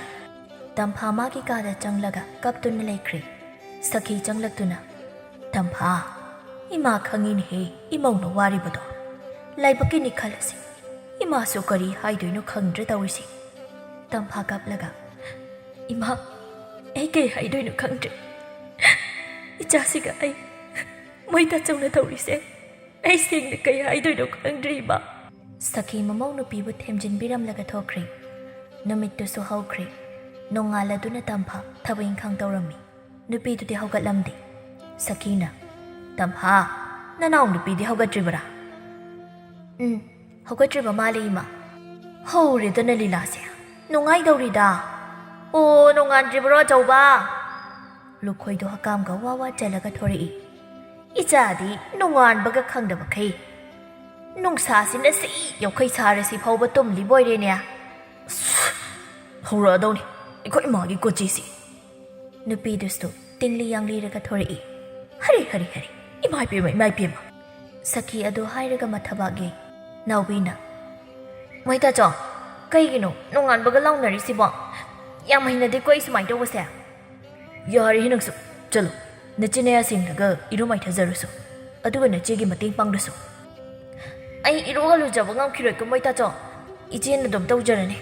ꯇꯝꯐꯥ ꯃꯥꯒꯤ ꯀꯥꯗ ꯆꯪꯂꯒ ꯀꯞꯇꯨꯅ ꯂꯩꯈ꯭ꯔꯦ꯫ ꯁꯈꯤ ꯆꯪꯂꯛꯇꯨꯅ, "ꯇꯝꯐꯥ, ꯏꯃꯥ ꯈꯪꯉꯤꯅꯦꯍꯦ ꯏꯃꯧꯅ ꯋꯥꯔꯤꯕꯗꯣ꯫ ꯂꯥꯏꯕꯛꯀꯤꯅꯤ ꯈꯜꯂꯁꯤ꯫ ꯏꯃꯥꯁꯨ ꯀꯔꯤ ꯍꯥꯏꯗꯣꯏꯅꯣ ꯈꯪꯗ꯭ꯔꯦ ꯇꯧꯔꯤꯁꯦ꯫" ꯇꯝꯐꯥ ꯀꯞꯂꯒ, "ꯏꯃꯥ, ꯑꯩ ꯀꯩ ꯍꯥꯏꯗꯣꯏꯅꯣ ꯈꯪꯗ꯭ꯔꯦ꯫ ꯏꯆꯥꯁꯤꯒ ꯑꯩ ꯃꯣꯏ ꯇꯥꯆꯧꯅ ꯇꯧꯔꯤꯁꯦ꯫ ꯑꯩ ꯁꯦꯡꯅ ꯀꯩ ꯍꯥꯏꯗꯣꯏꯅꯣ ꯈꯪꯗ꯭ꯔꯦ, ꯏꯃꯥ꯫" ꯁꯈꯤ ꯃꯃꯧ ꯅꯨꯄꯤꯕꯨ ꯊꯦꯝꯖꯤꯟꯕꯤꯔꯝꯂꯒ ꯊꯣꯛꯈ꯭ꯔꯦ꯫ ꯅꯨꯃꯤꯠꯇꯨꯁꯨ ꯍꯧꯈ꯭ꯔꯦ꯫ ꯅꯣꯡꯉꯥꯜꯂꯗꯨꯅ ꯇꯝꯐꯥ ꯊꯕꯛ ꯏꯪꯈꯥꯡ ꯇꯧꯔꯝꯃꯤ꯫ ꯅꯨꯄꯤꯗꯨꯗꯤ ꯍꯧꯒꯠꯂꯝꯗꯦ꯫ ꯁꯈꯤꯅ, "ꯇꯝꯐꯥ, ꯅꯅꯥꯎ ꯅꯨꯄꯤꯗꯤ ꯍꯧꯒꯠꯇ꯭ꯔꯤꯕꯔꯥ?" "ꯎꯝ, ꯍꯧꯒꯠꯇ꯭ꯔꯤꯕ ꯃꯥꯜꯂꯦ, ꯏꯃꯥ꯫" "ꯍꯧꯔꯦꯗꯅ ꯂꯤꯂꯥꯁꯦ꯫ ꯅꯨꯡꯉꯥꯏꯗꯧꯔꯤꯗ꯫ ꯑꯣ, ꯅꯣꯡꯉꯥꯟꯗ꯭ꯔꯤꯕꯔꯣ, ꯑꯆꯧꯕ?" ꯂꯨꯈꯣꯏꯗꯣ ꯍꯀꯥꯝꯒ ꯋꯥ ꯋꯥ ꯆꯜꯂꯒ ꯊꯣꯔꯛꯏ꯫ "ꯏꯆꯥꯗꯤ ꯅꯣꯡꯉꯥꯟꯕꯒ ꯈꯪꯗꯕꯈꯩ꯫ ꯅꯨꯡꯁꯥꯁꯤꯅ ꯁꯤ ꯌꯥꯎꯈꯩ ꯁꯥꯔꯁꯤ ꯐꯥꯎꯕ ꯇꯨꯝꯂꯤꯕ ꯑꯣꯏꯔꯦꯅꯦ꯫ ꯑꯁ, ꯍꯧꯔꯛꯑꯗꯧꯅꯤ ꯑꯩꯈꯣꯏ ꯏꯃꯥꯒꯤ ꯀꯣꯆꯤꯁꯤ꯫" ꯅꯨꯄꯤꯗꯨꯁꯨ ꯇꯤꯡꯂꯤ ꯌꯥꯡꯂꯤꯔꯒ ꯊꯣꯔꯛꯏ꯫ "ꯍꯔꯦ, ꯍꯔꯦ, ꯍꯔꯦ, ꯏꯃꯥ ꯏꯄꯦꯝꯃ, ꯏꯃꯥ ꯏꯄꯦꯝꯃ!" ꯁꯈꯤ ꯑꯗꯨ ꯍꯥꯏꯔꯒ ꯃꯊꯕꯥꯛ ꯌꯩ꯫ ꯅꯥꯎꯕꯤꯅ, "ꯃꯣꯏꯇꯥꯆꯧ, ꯀꯩꯒꯤꯅꯣ ꯅꯣꯡꯉꯥꯟꯕꯒ ꯂꯥꯎꯅꯔꯤꯁꯤꯕꯣ? ꯌꯥꯝ ꯍꯩꯅꯗꯦꯀꯣ ꯑꯩ ꯁꯨꯃꯥꯏꯅ ꯇꯧꯕꯁꯦ꯫" "ꯌꯥꯔꯦꯍꯦ ꯅꯪꯁꯨ꯫ ꯆꯠꯂꯣ, ꯅꯆꯤꯟ ꯅꯌꯥ ꯁꯦꯡꯂꯒ ꯏꯔꯨ ꯃꯥꯏꯊꯖꯔꯨꯁꯨ꯫ ꯑꯗꯨꯒ ꯅꯆꯦꯒꯤ ꯃꯇꯦꯡ ꯄꯥꯡꯗ꯭ꯔꯁꯨ꯫" "ꯑꯩ ꯏꯔꯨꯒ ꯂꯨꯖꯕ ꯉꯝꯈꯤꯔꯣꯏꯀꯣ ꯃꯣꯏꯇꯥꯆꯧ꯫ ꯏꯆꯦꯅ ꯑꯗꯨꯝ ꯇꯧꯖꯔꯅꯤ꯫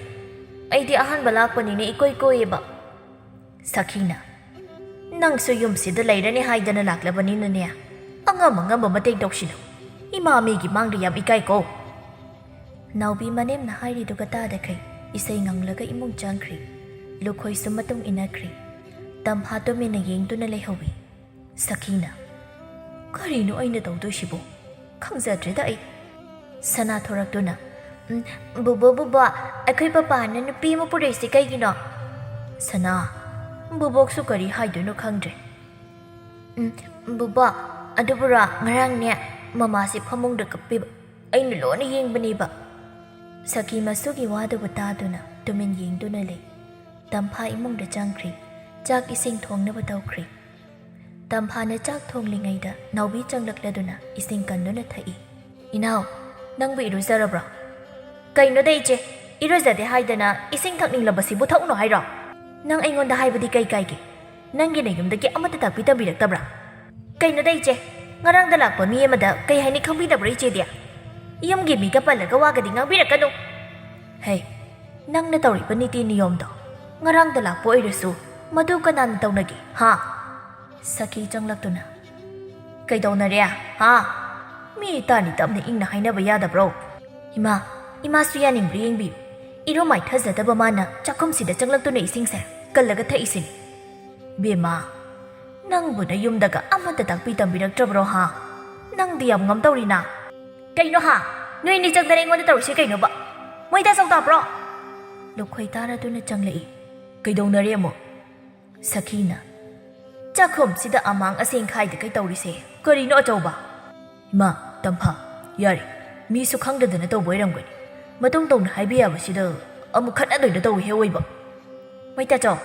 ꯑꯩꯗꯤ ꯑꯍꯥꯟꯕ ꯂꯥꯛꯄꯅꯤꯅ ꯏꯀꯣꯏ ꯀꯣꯏꯌꯦꯕ꯫" ꯁꯈꯤꯅ, "ꯅꯪꯁꯨ ꯌꯨꯝꯁꯤꯗ ꯂꯩꯔꯅꯤ ꯍꯥꯏꯗꯅ ꯂꯥꯛꯂꯕꯅꯤꯅꯅꯦ, ꯑꯉꯝ ꯑꯉꯝꯕ ꯃꯇꯦꯡ ꯇꯧꯁꯤꯜꯂꯨ꯫ ꯏꯃꯥ ꯃꯤꯒꯤ ꯃꯥꯡꯗ ꯌꯥꯝ ꯏꯀꯥꯏꯀꯣ꯫" ꯅꯥꯎꯕꯤ ꯃꯅꯦꯝꯅ ꯍꯥꯏꯔꯤꯗꯨꯒ ꯇꯥꯗꯈꯩ ꯏꯁꯩ ꯉꯪꯂꯒ ꯏꯃꯨꯡ ꯆꯪꯈ꯭ꯔꯤ꯫ ꯂꯨꯈꯣꯏꯁꯨ ꯃꯇꯨꯡ ꯏꯟꯅꯈ꯭ꯔꯤ꯫ ꯇꯝꯐꯥ ꯇꯨꯃꯤꯟꯅ ꯌꯦꯡꯗꯨꯅ ꯂꯩꯍꯧꯏ꯫ ꯁꯈꯤꯅ, ꯀꯔꯤꯅꯣ ꯑꯩꯅ ꯇꯧꯗꯣꯏꯁꯤꯕꯣ? ꯈꯪꯖꯗ꯭ꯔꯦꯗ ꯑꯩ꯫ ꯁꯅꯥ ꯊꯣꯔꯛꯇꯨꯅ, "ꯎꯝ, ꯕꯨꯕꯣꯛ, ꯕꯨꯕꯣꯛ, ꯑꯩꯈꯣꯏ ꯄꯄꯥꯅ ꯅꯨꯄꯤ ꯑꯃ ꯄꯨꯔꯛꯏꯁꯤ ꯀꯩꯒꯤꯅꯣ?" ꯁꯅꯥ, ꯕꯨꯕꯣꯛꯁꯨ ꯀꯔꯤ ꯍꯥꯏꯗꯣꯏꯅꯣ ꯈꯪꯗ꯭ꯔꯦ꯫ "ꯎꯝ, ꯕꯨꯕꯣꯛ, ꯑꯗꯨꯕꯨꯔꯣ, ꯉꯔꯥꯡꯅꯦ ꯃꯃꯥꯁꯦ ꯐꯃꯨꯡꯗ ꯀꯞꯄꯤꯕ꯫ ꯑꯩꯅ ꯂꯣꯏꯅ ꯌꯦꯡꯕꯅꯦꯕ꯫" ꯁꯈꯤ ꯃꯁꯨꯒꯤ ꯋꯥꯗꯨꯕꯨ ꯇꯥꯗꯨꯅ ꯇꯨꯃꯤꯟ ꯌꯦꯡꯗꯨꯅ ꯂꯩ꯫ ꯇꯝꯐꯥ ꯏꯃꯨꯡꯗ ꯆꯪꯈ꯭ꯔꯤ꯫ ꯆꯥꯛ ꯏꯁꯤꯡ ꯊꯣꯡꯅꯕ ꯇꯧꯈ꯭ꯔꯤ꯫ ꯇꯝꯐꯥꯅ ꯆꯥꯛ ꯊꯣꯡꯂꯤꯉꯩꯗ ꯅꯥꯎꯕꯤ ꯆꯪꯂꯛꯂꯗꯨꯅ ꯏꯁꯤꯡ ꯀꯟꯗꯨꯅ ꯊꯛꯏ꯫ "ꯏꯅꯥꯎ, ꯅꯪꯕꯨ ꯏꯔꯨꯖꯔꯕ꯭ꯔꯣ?" "ꯀꯩꯅꯣꯗ ꯏꯆꯦ, ꯏꯔꯨꯖꯗꯦ ꯍꯥꯏꯗꯅ ꯏꯁꯤꯡ ꯊꯛꯅꯤꯡꯂꯕꯁꯤꯕꯨ ꯊꯛꯎꯅꯣ ꯍꯥꯏꯔꯣ? ꯅꯪ ꯑꯩꯉꯣꯟꯗ ꯍꯥꯏꯕꯗꯤ ꯀꯩ ꯀꯥꯏꯒꯦ? ꯅꯪꯒꯤ ꯅꯌꯨꯝꯗꯒꯤ ꯑꯃꯠꯇ ꯇꯥꯛꯄꯤ ꯇꯝꯕꯤꯔꯛꯇꯕ꯭ꯔꯥ?" "ꯀꯩꯅꯣꯗ ꯏꯆꯦ, ꯉꯔꯥꯡꯗ ꯂꯥꯛꯄ ꯃꯤ ꯑꯃꯗ ꯀꯩ ꯍꯥꯏꯅꯤ ꯈꯪꯕꯤꯗꯕ꯭ꯔꯣ ꯏꯆꯦꯗꯤ? ꯌꯨꯝꯒꯤ ꯃꯤꯒ ꯄꯜꯂꯒ ꯋꯥꯒꯗꯤ ꯉꯥꯡꯕꯤꯔꯛꯀꯅꯨ꯫" "ꯍꯦ, ꯅꯪꯅ ꯇꯧꯔꯤꯕ ꯅꯤꯇꯤ ꯅꯤꯌꯣꯝꯗꯣ ꯉꯔꯥꯡꯗ ꯂꯥꯛꯄ ꯑꯣꯏꯔꯁꯨ ꯃꯗꯨ ꯀꯅꯥꯅ ꯇꯧꯅꯒꯦ, ꯍꯥ?" ꯁꯈꯤ ꯆꯪꯂꯛꯇꯨꯅ, "ꯀꯩꯗꯧꯅꯔꯦ, ꯍꯥ? ꯃꯤ ꯇꯥꯅꯤ ꯇꯞꯅ ꯏꯪꯅ ꯍꯥꯏꯅꯕ ꯌꯥꯗꯕ꯭ꯔꯣ?" "ꯏꯃꯥ, ꯏꯃꯥꯁꯨ ꯌꯥꯅꯤꯡꯕ꯭ꯔꯥ ꯌꯦꯡꯕꯤꯌꯨ꯫ ꯏꯔꯨ ꯃꯥꯏꯊꯖꯗꯕ ꯃꯥꯅ ꯆꯥꯛꯈꯨꯝꯁꯤꯗ ꯆꯪꯂꯛꯇꯨꯅ ꯏꯁꯤꯡꯁꯦ ꯀꯜꯂꯒ ꯊꯛꯏꯁꯤꯅꯤ꯫" "ꯕꯦꯝꯃ, ꯅꯪꯕꯨ ꯅꯌꯨꯝꯗꯒ ꯑꯃꯠꯇ ꯇꯥꯛꯄꯤ ꯇꯝꯕꯤꯔꯛꯇ꯭ꯔꯕ꯭ꯔꯣ, ꯍꯥ? ꯅꯪꯗꯤ ꯌꯥꯝ ꯉꯝ ꯇꯧꯔꯤꯅ꯫" "ꯀꯩꯅꯣ, ꯍꯥ? ꯅꯣꯏ ꯑꯅꯤ ꯆꯪꯗꯅ ꯑꯩꯉꯣꯟꯗ ꯇꯧꯔꯤꯁꯦ ꯀꯩꯅꯣꯕ? ꯃꯣꯏꯗ ꯆꯥꯎ ꯇꯥꯕ꯭ꯔꯣ?" ꯂꯨꯈꯣꯏ ꯇꯥꯔꯗꯨꯅ ꯆꯪꯂꯛꯏ꯫ "ꯀꯩꯗꯧꯅꯔꯦ ꯑꯃꯨꯛ?" ꯁꯈꯤꯅ, "ꯆꯥꯛꯈꯨꯝꯁꯤꯗ ꯑꯃꯥꯡ ꯑꯁꯦꯡ ꯈꯥꯏꯗꯈꯩ ꯇꯧꯔꯤꯁꯦ ꯀꯔꯤꯅꯣ ꯑꯆꯧꯕ?" "ꯏꯃꯥ, ꯇꯝꯐꯥ, ꯌꯥꯔꯦ꯫ ꯃꯤꯁꯨ ꯈꯪꯗꯗꯅ ꯇꯧꯕ ꯑꯣꯏꯔꯝꯒꯅꯤ꯫ ꯃꯇꯨꯡ ꯇꯧꯅ ꯍꯥꯏꯕ ꯌꯥꯕꯁꯤꯗ ꯑꯃꯨꯛ ꯈꯠꯅꯗꯣꯏꯅ ꯇꯧꯏ ꯍꯦ ꯑꯣꯏꯕ꯫" "ꯃꯩꯇꯥꯆꯧ,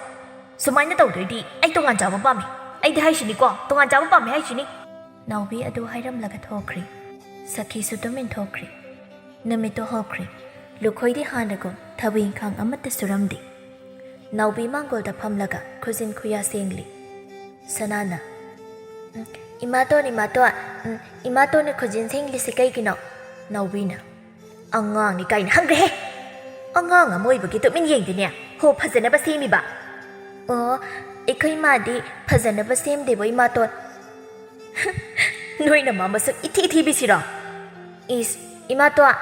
ꯁꯨꯃꯥꯏꯅ ꯇꯧꯗꯣꯏꯗꯤ ꯑꯩ ꯇꯣꯉꯥꯟ ꯆꯥꯕ ꯄꯥꯝꯃꯤ꯫ ꯑꯩꯗꯤ ꯍꯥꯏꯁꯤꯅꯤꯀꯣ, ꯇꯣꯉꯥꯟ ꯆꯥꯕ ꯄꯥꯝꯃꯤ ꯍꯥꯏꯁꯤꯅꯤ꯫" ꯅꯥꯎꯕꯤ ꯑꯗꯨ ꯍꯥꯏꯔꯝꯂꯒ ꯊꯣꯛꯈ꯭ꯔꯤ꯫ ꯁꯈꯤꯁꯨ ꯇꯨꯃꯤꯟ ꯊꯣꯛꯈ꯭ꯔꯤ꯫ ꯅꯨꯃꯤꯠꯇꯨ ꯍꯧꯈ꯭ꯔꯦ꯫ ꯂꯨꯈꯣꯏꯗꯤ ꯍꯥꯟꯅꯒꯨꯝ ꯊꯕꯛ ꯏꯪꯈꯥꯡ ꯑꯃꯠꯇ ꯁꯨꯔꯝꯗꯦ꯫ ꯅꯥꯎꯕꯤ ꯃꯥꯡꯒꯣꯜꯗ ꯐꯝꯂꯒ ꯈꯨꯖꯤꯟ ꯈꯨꯌꯥ ꯁꯦꯡꯂꯤ꯫ ꯁꯅꯥꯅ, "ꯎꯝ, ꯏꯃꯥꯇꯣꯟ, ꯏꯃꯥꯇꯣꯟ, ꯎꯝ, ꯏꯃꯥꯇꯣꯟꯅ ꯈꯨꯖꯤꯟ ꯁꯦꯡꯂꯤꯁꯤ ꯀꯩꯒꯤꯅꯣ?" ꯅꯥꯎꯕꯤꯅ, "ꯑꯉꯥꯡꯅꯤ ꯀꯥꯏꯅ ꯍꯪꯈ꯭ꯔꯦꯍꯦ! ꯑꯉꯥꯡ ꯑꯃ ꯑꯣꯏꯕꯒꯤ ꯇꯨꯃꯤꯟ ꯌꯦꯡꯗꯦꯅꯦ꯫ ꯍꯣ, ꯐꯖꯅꯕ ꯁꯦꯝꯃꯤꯕ꯫" "ꯑꯣ, ꯑꯩꯈꯣꯏ ꯏꯃꯥꯗꯤ ꯐꯖꯅꯕ ꯁꯦꯝꯗꯦꯕꯣ, ꯏꯃꯥꯇꯣꯟ꯫" "ꯅꯣꯏꯅ ꯃꯥ ꯃꯁꯛ ꯏꯊꯤ ꯊꯤꯕꯤꯁꯤꯔꯣ?" "ꯏꯁ, ꯏꯃꯥꯇꯣꯟ,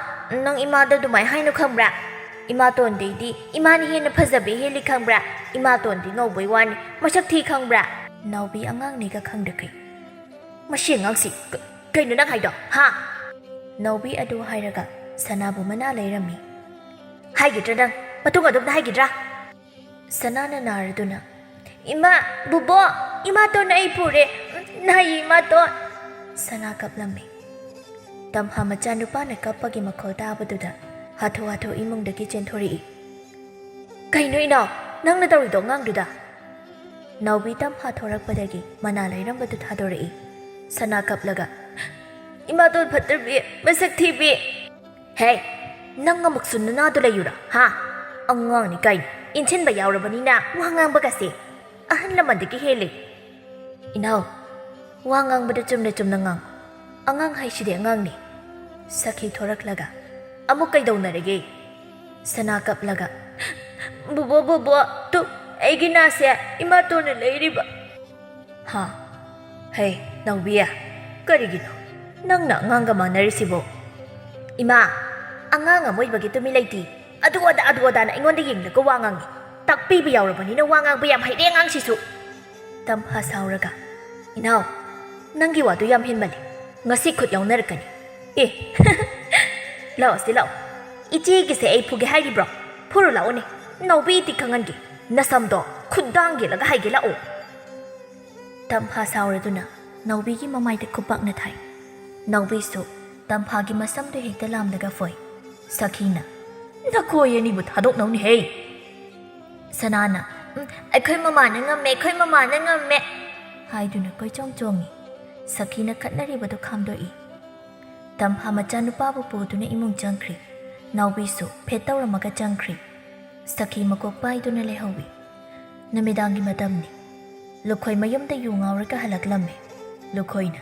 ꯅꯪ ꯏꯃꯥꯗ ꯑꯗꯨꯃꯥꯏ ꯍꯥꯏꯅꯨ ꯈꯪꯕ꯭ꯔꯥ? ꯏꯃꯥꯇꯣꯟꯗꯩꯗꯤ ꯏꯃꯥꯅ ꯍꯦꯟꯅ ꯐꯖꯕ ꯍꯦꯜꯂꯤ ꯈꯪꯕ꯭ꯔꯥ? ꯏꯃꯥꯇꯣꯟꯗꯤ ꯉꯧꯕꯩ ꯋꯥꯅꯤ, ꯃꯁꯛ ꯊꯤ ꯈꯪꯕ꯭ꯔꯥ?" ꯅꯥꯎꯕꯤ ꯑꯉꯥꯡꯅꯤꯒ ꯈꯪꯗꯈꯩ꯫ "ꯃꯁꯤ ꯑꯉꯥꯡꯁꯤ ꯀ-, ꯀꯩꯅꯣ ꯅꯪ ꯍꯥꯏꯗꯣ, ꯍꯥ?" ꯅꯥꯎꯕꯤ ꯑꯗꯨ ꯍꯥꯏꯔꯒ ꯁꯅꯥꯕꯨ ꯃꯅꯥ ꯂꯩꯔꯝꯃꯤ꯫ "ꯍꯥꯏꯈꯤꯗ꯭ꯔꯥ ꯅꯪ? ꯃꯇꯨꯡ ꯑꯗꯨꯝꯅ ꯍꯥꯏꯈꯤꯗ꯭ꯔꯥ?" ꯁꯅꯥꯅ ꯅꯥꯔꯗꯨꯅ, "ꯏꯃꯥ, ꯕꯨꯕꯣ, ꯏꯃꯥꯇꯣꯟꯅ ꯑꯩ ꯄꯨꯔꯦ, ꯅꯥꯏ ꯏꯃꯥꯇꯣꯟ!" ꯁꯅꯥ ꯀꯞꯂꯝꯃꯤ꯫ ꯇꯝꯐꯥ ꯃꯆꯥꯅꯨꯄꯥꯅ ꯀꯞꯄꯒꯤ ꯃꯈꯣꯜ ꯇꯥꯕꯗꯨꯗ ꯍꯥꯊꯨ ꯍꯥꯊꯨ ꯏꯃꯨꯡꯗꯒꯤ ꯆꯦꯟꯊꯣꯔꯛꯏ꯫ "ꯀꯩꯅꯣ ꯏꯅꯥꯎ, ꯅꯪꯅ ꯇꯧꯔꯤꯗꯣ ꯑꯉꯥꯡꯗꯨꯗ?" ꯅꯥꯎꯕꯤ ꯇꯝꯐꯥ ꯊꯣꯔꯛꯄꯗꯒꯤ ꯃꯅꯥ ꯂꯩꯔꯝꯕꯗꯨ ꯊꯥꯗꯣꯔꯛꯏ꯫ ꯁꯅꯥ ꯀꯞꯂꯒ, "ꯏꯃꯥꯇꯣꯟ ꯐꯠꯇꯕꯤ, ꯃꯁꯛ ꯊꯤꯕꯤ!" "ꯍꯦ, ꯅꯪ ꯑꯃꯨꯛꯁꯨ ꯅꯅꯥꯗꯨ ꯂꯩꯌꯨꯔꯥ, ꯍꯥ? ꯑꯉꯥꯡꯅꯤ ꯀꯥꯏꯅ ꯏꯟꯁꯤꯟꯕ ꯌꯥꯎꯔꯕꯅꯤꯅ ꯋꯥ ꯉꯥꯡꯕꯒꯁꯦ ꯑꯍꯜ ꯂꯃꯟꯗꯒꯤ ꯍꯦꯜꯂꯦ꯫ ꯏꯅꯥꯎ, ꯋꯥ ꯉꯥꯡꯕꯗ ꯆꯨꯝꯅ ꯆꯨꯝꯅ ꯉꯥꯡ꯫ ꯑꯉꯥꯡ ꯍꯥꯏꯁꯤꯗꯤ ꯑꯉꯥꯡꯅꯤ꯫" ꯁꯈꯤ ꯊꯣꯔꯛꯂꯒ ꯑꯃꯨꯛ ꯀꯩꯗꯧꯅꯔꯒꯦ? ꯁꯅꯥ ꯀꯞꯂꯒ, "ꯕꯨꯕꯣ, ꯕꯨꯕꯣ, ꯇꯨ ꯑꯩꯒꯤ ꯅꯥꯁꯦ ꯏꯃꯥꯇꯣꯟꯅ ꯂꯩꯔꯤꯕ꯫" "ꯍꯥ? ꯍꯦ, ꯅꯥꯎꯕꯤ, ꯀꯔꯤꯒꯤꯅꯣ ꯅꯪꯅ ꯑꯉꯥꯡꯒ ꯃꯥꯟꯅꯔꯤꯁꯤꯕꯣ?" "ꯏꯃꯥ, ꯑꯉꯥꯡ ꯑꯃ ꯑꯣꯏꯕꯒꯤ ꯇꯨꯃꯤꯟ ꯂꯩꯇꯦ꯫ ꯑꯗꯨ ꯑꯗꯥ, ꯑꯗꯨ ꯑꯗꯥꯅ ꯑꯩꯉꯣꯟꯗ ꯌꯦꯡꯂꯒ ꯋꯥ ꯉꯥꯡꯉꯤ꯫ ꯇꯥꯛꯄꯤꯕ ꯌꯥꯎꯔꯕꯅꯤꯅ ꯋꯥ ꯉꯥꯡꯕ ꯌꯥꯝ ꯍꯩꯔꯦ ꯑꯉꯥꯡꯁꯤꯁꯨ꯫" ꯇꯝꯐꯥ ꯁꯥꯎꯔꯒ, "ꯏꯅꯥꯎ, ꯅꯪꯒꯤ ꯋꯥꯗꯨ ꯌꯥꯝ ꯍꯦꯟꯃꯜꯂꯤ꯫ ꯉꯁꯤ ꯈꯨꯠ ꯌꯥꯎꯅꯔꯛꯀꯅꯤ꯫ ꯑꯦ, ꯂꯥꯛꯑꯣ ꯁꯤ ꯂꯥꯛꯑꯣ꯫ ꯏꯆꯦꯒꯤꯁꯦ ꯑꯩ ꯐꯨꯒꯦ ꯍꯥꯏꯔꯤꯕ꯭ꯔꯣ? ꯐꯨꯔꯨ ꯂꯥꯛꯑꯣꯅꯦ꯫ ꯅꯥꯎꯕꯤ ꯏꯇꯤ ꯈꯪꯍꯟꯒꯦ꯫ ꯅꯁꯝꯗꯣ ꯈꯨꯗꯥꯡ ꯌꯦꯜꯂꯒ ꯍꯥꯏꯒꯦ ꯂꯥꯛꯑꯣ꯫" ꯇꯝꯐꯥ ꯁꯥꯎꯔꯗꯨꯅ ꯅꯥꯎꯕꯤꯒꯤ ꯃꯃꯥꯏꯗ ꯈꯨꯄꯥꯛꯅ ꯊꯥꯏ꯫ ꯅꯥꯎꯕꯤꯁꯨ ꯇꯝꯐꯥꯒꯤ ꯃꯁꯝꯗꯨ ꯍꯦꯛꯇ ꯂꯥꯝꯂꯒ ꯐꯣꯏ꯫ ꯁꯈꯤꯅ, "ꯅꯈꯣꯏ ꯑꯅꯤꯕꯨ ꯊꯥꯗꯣꯛꯅꯧꯅꯦꯍꯦ!" ꯁꯅꯥꯅ, "ꯎꯝ, ꯑꯩꯈꯣꯏ ꯃꯃꯥꯅ ꯉꯝꯃꯦ, ꯑꯩꯈꯣꯏ ꯃꯃꯥꯅ ꯉꯝꯃꯦ!" ꯍꯥꯏꯗꯨꯅ ꯀꯣꯏꯆꯣꯡ ꯆꯣꯡꯉꯤ꯫ ꯁꯈꯤꯅ ꯈꯠꯅꯔꯤꯕꯗꯨ ꯈꯥꯝꯗꯣꯛꯏ꯫ ꯇꯝꯐꯥ ꯃꯆꯥꯅꯨꯄꯥꯕꯨ ꯄꯨꯗꯨꯅ ꯏꯃꯨꯡ ꯆꯪꯈ꯭ꯔꯤ꯫ ꯅꯥꯎꯕꯤꯁꯨ ꯐꯦꯠ ꯇꯧꯔꯝꯃꯒ ꯆꯪꯈ꯭ꯔꯤ꯫ ꯁꯈꯤ ꯃꯀꯣꯛ ꯄꯥꯏꯗꯨꯅ ꯂꯩꯍꯧꯏ꯫ ꯅꯨꯃꯤꯗꯥꯡꯒꯤ ꯃꯇꯝꯅꯤ꯫ ꯂꯨꯈꯣꯏ ꯃꯌꯨꯝꯗ ꯌꯨ ꯉꯥꯎꯔꯒ ꯍꯜꯂꯛꯂꯝꯃꯤ꯫ ꯂꯨꯈꯣꯏꯅ,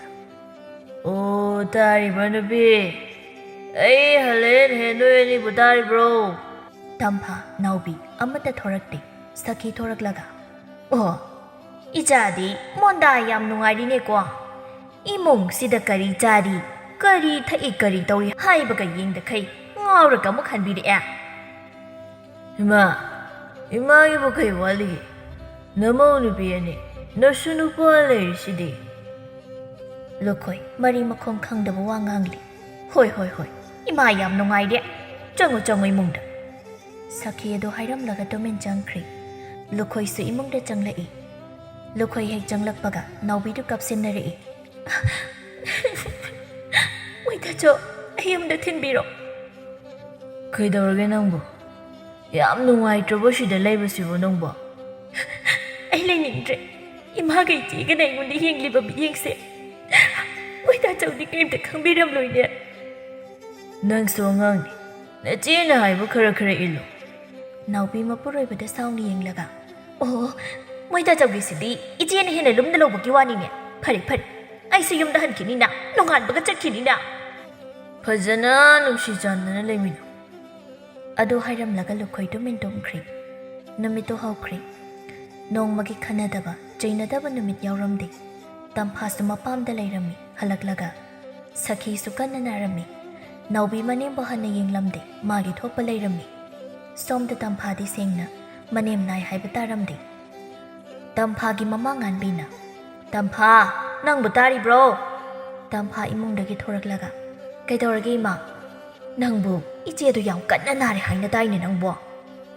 "ꯑꯣ, ꯇꯥꯔꯤꯕ ꯅꯨꯄꯤ? ꯑꯩ ꯍꯜꯂꯛꯑꯦꯅꯦꯍꯦ, ꯅꯣꯏ ꯑꯅꯤꯕꯨ ꯇꯥꯔꯤꯕ꯭ꯔꯣ?" ꯇꯝꯐꯥ, ꯅꯥꯎꯕꯤ ꯑꯃꯠꯇ ꯊꯣꯔꯛꯇꯦ꯫ ꯁꯈꯤ ꯊꯣꯔꯛꯂꯒ, "ꯑꯣ, ꯏꯆꯥꯗꯤ ꯃꯣꯟꯗꯥ ꯌꯥꯝ ꯅꯨꯡꯉꯥꯏꯔꯤꯅꯦꯀꯣ꯫ ꯏꯃꯨꯡꯁꯤꯗ ꯀꯔꯤ ꯆꯥꯔꯤ, ꯀꯔꯤ ꯊꯛꯏ, ꯀꯔꯤ ꯇꯧꯏ ꯍꯥꯏꯕꯒ ꯌꯦꯡꯗꯈꯩ ꯉꯥꯎꯔꯒ ꯑꯃꯨꯛ ꯍꯟꯕꯤꯔꯛꯑꯦ꯫" "ꯏꯃꯥ, ꯏꯃꯥꯒꯤꯕꯨ ꯀꯩ ꯋꯥꯠꯂꯤꯒꯦ? ꯅꯃꯧ ꯅꯨꯄꯤ ꯑꯅꯤ, ꯅꯁꯨ ꯅꯨꯄꯥ ꯂꯩꯔꯤꯁꯤꯗꯤ꯫" ꯂꯨꯈꯣꯏ ꯃꯔꯤ ꯃꯈꯣꯡ ꯈꯪꯗꯕ ꯋꯥ ꯉꯥꯡꯂꯤ꯫ "ꯍꯣꯏ, ꯍꯣꯏ, ꯍꯣꯏ, ꯏꯃꯥ ꯌꯥꯝ ꯅꯨꯡꯉꯥꯏꯔꯦ꯫ ꯆꯪꯉꯨ, ꯆꯪꯉꯨ ꯏꯃꯨꯡꯗ꯫" ꯁꯈꯤ ꯑꯗꯨ ꯍꯥꯏꯔꯝꯂꯒ ꯇꯨꯃꯤꯟ ꯆꯪꯈ꯭ꯔꯦ꯫ ꯂꯨꯈꯣꯏꯁꯨ ꯏꯃꯨꯡꯗ ꯆꯪꯂꯛꯏ꯫ ꯂꯨꯈꯣꯏ ꯍꯦꯛ ꯆꯪꯂꯛꯄꯒ ꯅꯥꯎꯕꯤꯗꯨ ꯀꯞꯁꯤꯟꯅꯔꯛꯏ꯫ "ꯃꯣꯏ ꯇꯥꯆꯧ, ꯑꯩ ꯌꯨꯝꯗ ꯊꯤꯟꯕꯤꯔꯣ꯫" "ꯀꯩꯗꯧꯔꯒꯦ ꯅꯪꯕꯨ? ꯌꯥꯝ ꯅꯨꯡꯉꯥꯏꯇ꯭ꯔꯕꯣ ꯁꯤꯗ ꯂꯩꯕꯁꯤꯕꯨ ꯅꯪꯕꯣ?" "ꯑꯩ ꯂꯩꯅꯤꯡꯗ꯭ꯔꯦ꯫ ꯏꯃꯥꯒ ꯏꯆꯦꯒꯅ ꯑꯩꯉꯣꯟꯗ ꯌꯦꯡꯂꯤꯕ ꯃꯤꯠꯌꯦꯡꯁꯦ ꯃꯣꯏ ꯇꯥꯆꯧꯗꯤ ꯀꯔꯤꯝꯇ ꯈꯪꯕꯤꯔꯝꯂꯣꯏꯅꯦ꯫" "ꯅꯪꯁꯨ ꯑꯉꯥꯡꯅꯤ, ꯅꯆꯦꯅ ꯍꯥꯏꯕ ꯈꯔ ꯈꯔ ꯏꯜꯂꯨ꯫" ꯅꯥꯎꯕꯤ ꯃꯄꯨꯔꯣꯏꯕꯗ ꯁꯥꯎꯅ ꯌꯦꯡꯂꯒ, "ꯑꯣ, ꯃꯣꯏ ꯇꯥꯆꯧꯒꯤꯁꯤꯗꯤ ꯏꯆꯦꯅ ꯍꯦꯟꯅ ꯂꯨꯝꯅ ꯂꯧꯕꯒꯤ ꯋꯥꯅꯤꯅꯦ꯫ ꯐꯔꯦ, ꯐꯔꯦ, ꯑꯩꯁꯨ ꯌꯨꯝꯗ ꯍꯟꯈꯤꯅꯤꯅ, ꯅꯣꯡꯉꯥꯟꯕꯒ ꯆꯠꯈꯤꯅꯤꯅ꯫" "ꯐꯖꯅ ꯅꯨꯡꯁꯤ ꯆꯥꯟꯅꯅ ꯂꯩꯃꯤꯟꯅꯧ꯫" ꯑꯗꯨ ꯍꯥꯏꯔꯝꯂꯒ ꯂꯨꯈꯣꯏ ꯇꯨꯃꯤꯟ ꯇꯨꯝꯈ꯭ꯔꯦ꯫ ꯅꯨꯃꯤꯠꯇꯨ ꯍꯧꯈ꯭ꯔꯦ꯫ ꯅꯣꯡꯃꯒꯤ ꯈꯟꯅꯗꯕ, ꯆꯩꯅꯗꯕ ꯅꯨꯃꯤꯠ ꯌꯥꯎꯔꯝꯗꯦ꯫ ꯇꯝꯐꯥꯁꯨ ꯃꯄꯥꯝꯗ ꯂꯩꯔꯝꯃꯤ, ꯍꯜꯂꯛꯂꯒ꯫ ꯁꯈꯤꯁꯨ ꯀꯟꯅ ꯅꯥꯔꯝꯃꯤ꯫ ꯅꯥꯎꯕꯤ ꯃꯅꯦꯝꯕꯨ ꯍꯟꯅ ꯌꯦꯡꯂꯝꯗꯦ, ꯃꯥꯒꯤ ꯊꯣꯛꯄ ꯂꯩꯔꯝꯃꯤ꯫ ꯁꯣꯝꯗ ꯇꯝꯐꯥꯗꯤ ꯁꯦꯡꯅ ꯃꯅꯦꯝ ꯅꯥꯏ ꯍꯥꯏꯕ ꯇꯥꯔꯝꯗꯦ꯫ ꯇꯝꯐꯥꯒꯤ ꯃꯃꯥ ꯉꯥꯟꯕꯤꯅ, "ꯇꯝꯐꯥ, ꯅꯪꯕꯨ ꯇꯥꯔꯤꯕ꯭ꯔꯣ?" ꯇꯝꯐꯥ ꯏꯃꯨꯡꯗꯒꯤ ꯊꯣꯔꯛꯂꯒ, "ꯀꯩꯗꯧꯔꯒꯦ ꯏꯃꯥ?" "ꯅꯪꯕꯨ ꯏꯆꯦꯗꯨ ꯌꯥꯝ ꯀꯟꯅ ꯅꯥꯔꯦ ꯍꯥꯏꯅ ꯇꯥꯏꯅꯦ ꯅꯪꯕꯣ꯫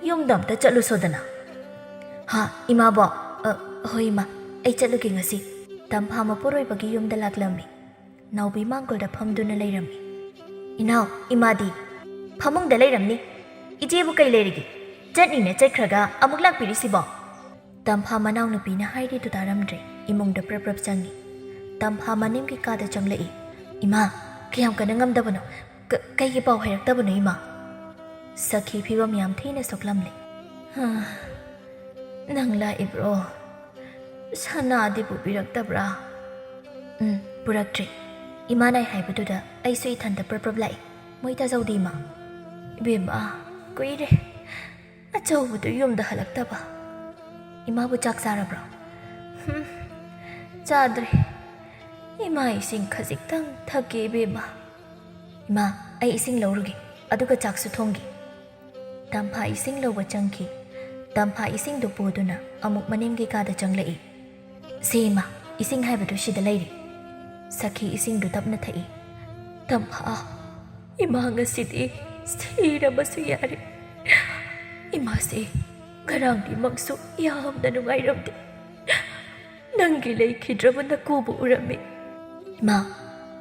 ꯌꯨꯝꯗ ꯑꯝꯇ ꯆꯠꯂꯨꯁꯣꯗꯅ꯫" "ꯍꯥ, ꯏꯃꯥꯕꯣ?" "ꯑ, ꯍꯣꯏ ꯏꯃꯥ, ꯑꯩ ꯆꯠꯂꯨꯒꯦ ꯉꯁꯤ꯫" ꯇꯝꯐꯥ ꯃꯄꯨꯔꯣꯏꯕꯒꯤ ꯌꯨꯝꯗ ꯂꯥꯛꯂꯝꯃꯤ꯫ ꯅꯥꯎꯕꯤ ꯃꯥꯡꯒꯣꯜꯗ ꯐꯝꯗꯨꯅ ꯂꯩꯔꯝꯃꯤ꯫ "ꯏꯅꯥꯎ, ꯏꯃꯥꯗꯤ?" "ꯐꯃꯨꯡꯗ ꯂꯩꯔꯝꯅꯤ꯫ ꯏꯆꯦꯕꯨ ꯀꯩ ꯂꯩꯔꯒꯦ? ꯆꯠꯅꯤꯅ ꯆꯠꯈ꯭ꯔꯒ ꯑꯃꯨꯛ ꯂꯥꯛꯄꯤꯔꯤꯁꯤꯕꯣ?" ꯇꯝꯐꯥ ꯃꯅꯥꯎꯅꯨꯄꯤꯅ ꯍꯥꯏꯔꯤꯗꯨ ꯇꯥꯔꯝꯗ꯭ꯔꯦ꯫ ꯏꯃꯨꯡꯗ ꯄ꯭ꯔꯞ ꯄ꯭ꯔꯞ ꯆꯪꯉꯤ꯫ ꯇꯝꯐꯥ ꯃꯅꯦꯝꯒꯤ ꯀꯥꯗ ꯆꯪꯂꯛꯏ꯫ "ꯏꯃꯥ, ꯀꯌꯥꯝ ꯀꯟꯅ ꯉꯝꯗꯕꯅꯣ? ꯀ-, ꯀꯩꯒꯤ ꯄꯥꯎ ꯍꯥꯏꯔꯛꯇꯕꯅꯣ ꯏꯃꯥ?" ꯁꯈꯤ ꯐꯤꯕꯝ ꯌꯥꯝ ꯊꯤꯅ ꯁꯣꯛꯂꯝꯂꯦ꯫ "ꯍꯥ, ꯅꯪ ꯂꯥꯛꯏꯕ꯭ꯔꯣ? ꯁꯅꯥꯗꯤ ꯄꯨꯕꯤꯔꯛꯇꯕ꯭ꯔꯥ?" "ꯎꯝ, ꯄꯨꯔꯛꯇ꯭ꯔꯤ꯫ ꯏꯃꯥꯅ ꯑꯩ ꯍꯥꯏꯕꯗꯨꯗ ꯑꯩꯁꯨ ꯏꯊꯟꯇ ꯄ꯭ꯔꯞ ꯄ꯭ꯔꯞ ꯂꯥꯛꯏ꯫ ꯃꯣꯏ ꯇꯥꯖꯧꯗꯤ ꯏꯃꯥ?" "ꯏꯕꯦꯝꯃ, ꯀꯨꯏꯔꯦ ꯑꯆꯧꯕꯗꯨ ꯌꯨꯝꯗ ꯍꯜꯂꯛꯇꯕ꯫ ꯏꯃꯥꯕꯨ ꯆꯥꯛ ꯆꯥꯔꯕ꯭ꯔꯣ?" "ꯍꯨꯝ, ꯆꯥꯗ꯭ꯔꯤ꯫ ꯏꯃꯥ ꯏꯁꯤꯡ ꯈꯖꯤꯛꯇꯪ ꯊꯛꯀꯦ ꯏꯕꯦꯝꯃ꯫" "ꯏꯃꯥ, ꯑꯩ ꯏꯁꯤꯡ ꯂꯧꯔꯨꯒꯦ, ꯑꯗꯨꯒ ꯆꯥꯛꯁꯨ ꯊꯣꯡꯒꯦ꯫" ꯇꯝꯐꯥ ꯏꯁꯤꯡ ꯂꯧꯕ ꯆꯪꯈꯤ꯫ ꯇꯝꯐꯥ ꯏꯁꯤꯡꯗꯨ ꯄꯨꯗꯨꯅ ꯑꯃꯨꯛ ꯃꯅꯦꯝꯒꯤ ꯀꯥꯗ ꯆꯪꯂꯛꯏ꯫ "ꯁꯦ ꯏꯃꯥ, ꯏꯁꯤꯡ ꯍꯥꯏꯕꯗꯨ ꯁꯤꯗ ꯂꯩꯔꯦ꯫" ꯁꯈꯤ ꯏꯁꯤꯡꯗꯨ ꯇꯞꯅ ꯊꯛꯏ꯫ "ꯇꯝꯐꯥ, ꯏꯃꯥ ꯉꯁꯤꯗꯤ ꯁꯤꯔꯕꯁꯨ ꯌꯥꯔꯦ꯫ ꯏꯃꯥꯁꯦ ꯉꯔꯥꯡꯒꯤ ꯃꯪꯁꯨ ꯌꯥꯝꯅ ꯅꯨꯡꯉꯥꯏꯔꯝꯗꯦ꯫ ꯅꯪꯒꯤ ꯂꯩꯈꯤꯗ꯭ꯔꯕ ꯅꯀꯨꯕꯨ ꯎꯔꯝꯃꯤ꯫" "ꯏꯃꯥ,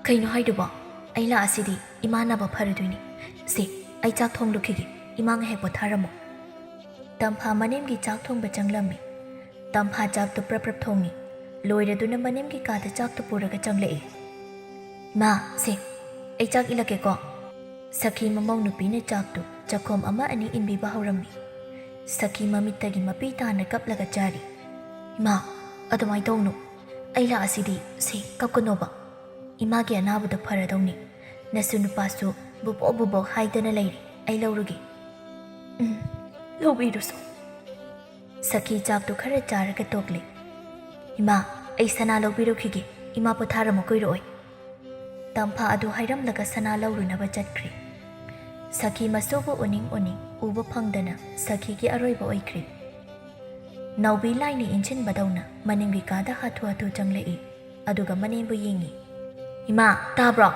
ꯀꯩꯅꯣ ꯍꯥꯏꯗꯨꯕꯣ? ꯑꯩ ꯂꯥꯛꯑꯁꯤꯗꯤ ꯏꯃꯥ ꯅꯥꯕ ꯐꯔꯗꯣꯏꯅꯤ꯫ ꯁꯦ, ꯑꯩ ꯆꯥꯛ ꯊꯣꯡꯂꯨꯈꯤꯒꯦ꯫ ꯏꯃꯥ ꯉꯥꯏꯍꯥꯛ ꯄꯣꯊꯥꯔꯝꯃꯣ꯫" ꯇꯝꯐꯥ ꯃꯅꯦꯝꯒꯤ ꯆꯥꯛ ꯊꯣꯡꯕ ꯆꯪꯂꯝꯃꯤ꯫ ꯇꯝꯐꯥ ꯆꯥꯛꯇꯨ ꯄ꯭ꯔꯞ ꯄ꯭ꯔꯞ ꯊꯣꯡꯉꯤ꯫ ꯂꯣꯏꯔꯗꯨꯅ ꯃꯅꯦꯝꯒꯤ ꯀꯥꯗ ꯆꯥꯛꯇꯨ ꯄꯨꯔꯒ ꯆꯪꯂꯛꯏ꯫ "ꯏꯃꯥ, ꯁꯦ, ꯑꯩ ꯆꯥꯛ ꯏꯜꯂꯛꯀꯦꯀꯣ꯫" ꯁꯈꯤ ꯃꯃꯧ ꯅꯨꯄꯤꯅ ꯆꯥꯛꯇꯨ ꯆꯈꯣꯝ ꯑꯃ ꯑꯅꯤ ꯏꯟꯕꯤꯕ ꯍꯧꯔꯝꯃꯤ꯫ ꯁꯈꯤ ꯃꯃꯤꯠꯇꯒꯤ ꯃꯄꯤ ꯇꯥꯅ ꯀꯞꯂꯒ ꯆꯥꯔꯤ꯫ "ꯏꯃꯥ, ꯑꯗꯨꯃꯥꯏꯅ ꯇꯧꯅꯨ꯫ ꯑꯩ ꯂꯥꯛꯑꯁꯤꯗꯤ꯫ ꯁꯦ, ꯀꯞꯀꯅꯣꯕ꯫ ꯏꯃꯥꯒꯤ ꯑꯅꯥꯕꯗꯣ ꯐꯔꯗꯧꯅꯤ꯫ ꯅꯁꯨ ꯅꯨꯄꯥꯁꯨ ꯕꯨꯕꯣꯛ ꯕꯨꯕꯣꯛ ꯍꯥꯏꯗꯅ ꯂꯩꯔꯦ꯫ ꯑꯩ ꯂꯧꯔꯨꯒꯦ꯫" "ꯎꯝ, ꯂꯧꯕꯤꯔꯨꯁꯣ꯫" ꯁꯈꯤ ꯆꯥꯛꯇꯨ ꯈꯔ ꯆꯥꯔꯒ ꯇꯣꯛꯂꯦ꯫ "ꯏꯃꯥ, ꯑꯩ ꯁꯅꯥ ꯂꯧꯕꯤꯔꯨꯈꯤꯒꯦ꯫ ꯏꯃꯥ ꯄꯣꯊꯥꯔꯝꯃꯨ ꯀꯨꯏꯔꯛꯑꯣꯏ꯫" ꯇꯝꯐꯥ ꯑꯗꯨ ꯍꯥꯏꯔꯝꯂꯒ ꯁꯅꯥ ꯂꯧꯔꯨꯅꯕ ꯆꯠꯈ꯭ꯔꯦ꯫ ꯁꯈꯤ ꯃꯁꯨꯕꯨ ꯎꯅꯤꯡ ꯎꯅꯤꯡ ꯎꯕ ꯐꯪꯗꯅ ꯁꯈꯤꯒꯤ ꯑꯔꯣꯏꯕ ꯑꯣꯏꯈ꯭ꯔꯦ꯫ ꯅꯥꯎꯕꯤ ꯂꯥꯏꯅ ꯏꯟꯁꯤꯟꯕꯗꯧꯅ ꯃꯅꯤꯡꯒꯤ ꯀꯥꯗ ꯍꯥꯊꯨ ꯍꯥꯊꯨ ꯆꯪꯂꯛꯏ꯫ ꯑꯗꯨꯒ ꯃꯅꯦꯝꯕꯨ ꯌꯦꯡꯉꯤ꯫ "ꯏꯃꯥ, ꯇꯥꯕ꯭ꯔꯣ?"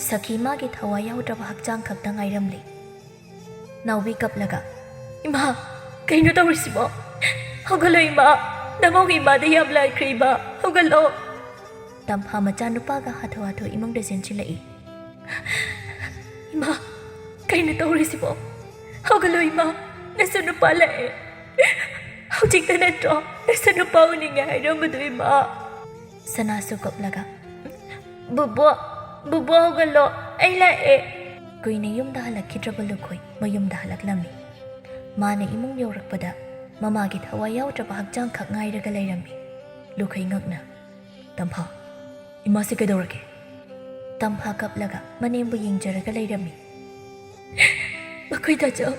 ꯁꯈꯤ ꯃꯥꯒꯤ ꯊꯋꯥꯏ ꯌꯥꯎꯗ꯭ꯔꯕ ꯍꯛꯆꯥꯡ ꯈꯛꯇ ꯉꯥꯏꯔꯝꯂꯤ꯫ ꯅꯥꯎꯕꯤ ꯀꯞꯂꯒ, "ꯏꯃꯥ, ꯀꯩꯅꯣ ꯇꯧꯔꯤꯁꯤꯕꯣ? ꯍꯧꯒꯠꯂꯣ ꯏꯃꯥ, ꯅꯃꯧꯒꯤ ꯏꯃꯥꯗ ꯌꯥꯝ ꯂꯥꯏꯈ꯭ꯔꯦ ꯏꯃꯥ, ꯍꯧꯒꯠꯂꯣ!" ꯇꯝꯐꯥ ꯃꯆꯥꯅꯨꯄꯥꯒ ꯍꯥꯊꯨ ꯍꯥꯊꯨ ꯏꯃꯨꯡꯗ ꯆꯦꯟꯁꯤꯜꯂꯛꯏ꯫ "ꯏꯃꯥ, ꯀꯩꯅꯣ ꯇꯧꯔꯤꯁꯤꯕꯣ? ꯍꯧꯒꯠꯂꯣ ꯏꯃꯥ, ꯅꯁꯨ ꯅꯨꯄꯥ ꯂꯥꯛꯑꯦ꯫ ꯍꯧꯖꯤꯛꯇ ꯅꯠꯇ꯭ꯔꯣ ꯅꯁꯨ ꯅꯨꯄꯥ ꯎꯅꯤꯡꯉꯦ ꯍꯥꯏꯔꯝꯕꯗꯣ ꯏꯃꯥ?" ꯁꯅꯥꯁꯨ ꯀꯞꯂꯒ, "ꯕꯨꯕꯣ, ꯕꯨꯕꯣ ꯍꯧꯒꯠꯂꯣ, ꯑꯩ ꯂꯥꯛꯑꯦ꯫" ꯀꯨꯏꯅ ꯌꯨꯝꯗ ꯍꯜꯂꯛꯈꯤꯗ꯭ꯔꯕ ꯂꯨꯈꯣꯏ ꯃꯌꯨꯝꯗ ꯍꯜꯂꯛꯂꯝꯃꯤ꯫ ꯃꯥꯅ ꯏꯃꯨꯡ ꯌꯧꯔꯛꯄꯗ ꯃꯃꯥꯒꯤ ꯊꯋꯥꯏ ꯌꯥꯎꯗ꯭ꯔꯕ ꯍꯛꯆꯥꯡ ꯈꯛ ꯉꯥꯏꯔꯒ ꯂꯩꯔꯝꯃꯤ꯫ ꯂꯨꯈꯩ ꯉꯛꯅ, "ꯇꯝꯐꯥ, ꯏꯃꯥꯁꯦ ꯀꯩꯗꯧꯔꯒꯦ?" ꯇꯝꯐꯥ ꯀꯞꯂꯒ ꯃꯅꯦꯝꯕꯨ ꯌꯦꯡꯖꯔꯒ ꯂꯩꯔꯝꯃꯤ꯫ "ꯃꯈꯣꯏ ꯗꯥꯆꯧ,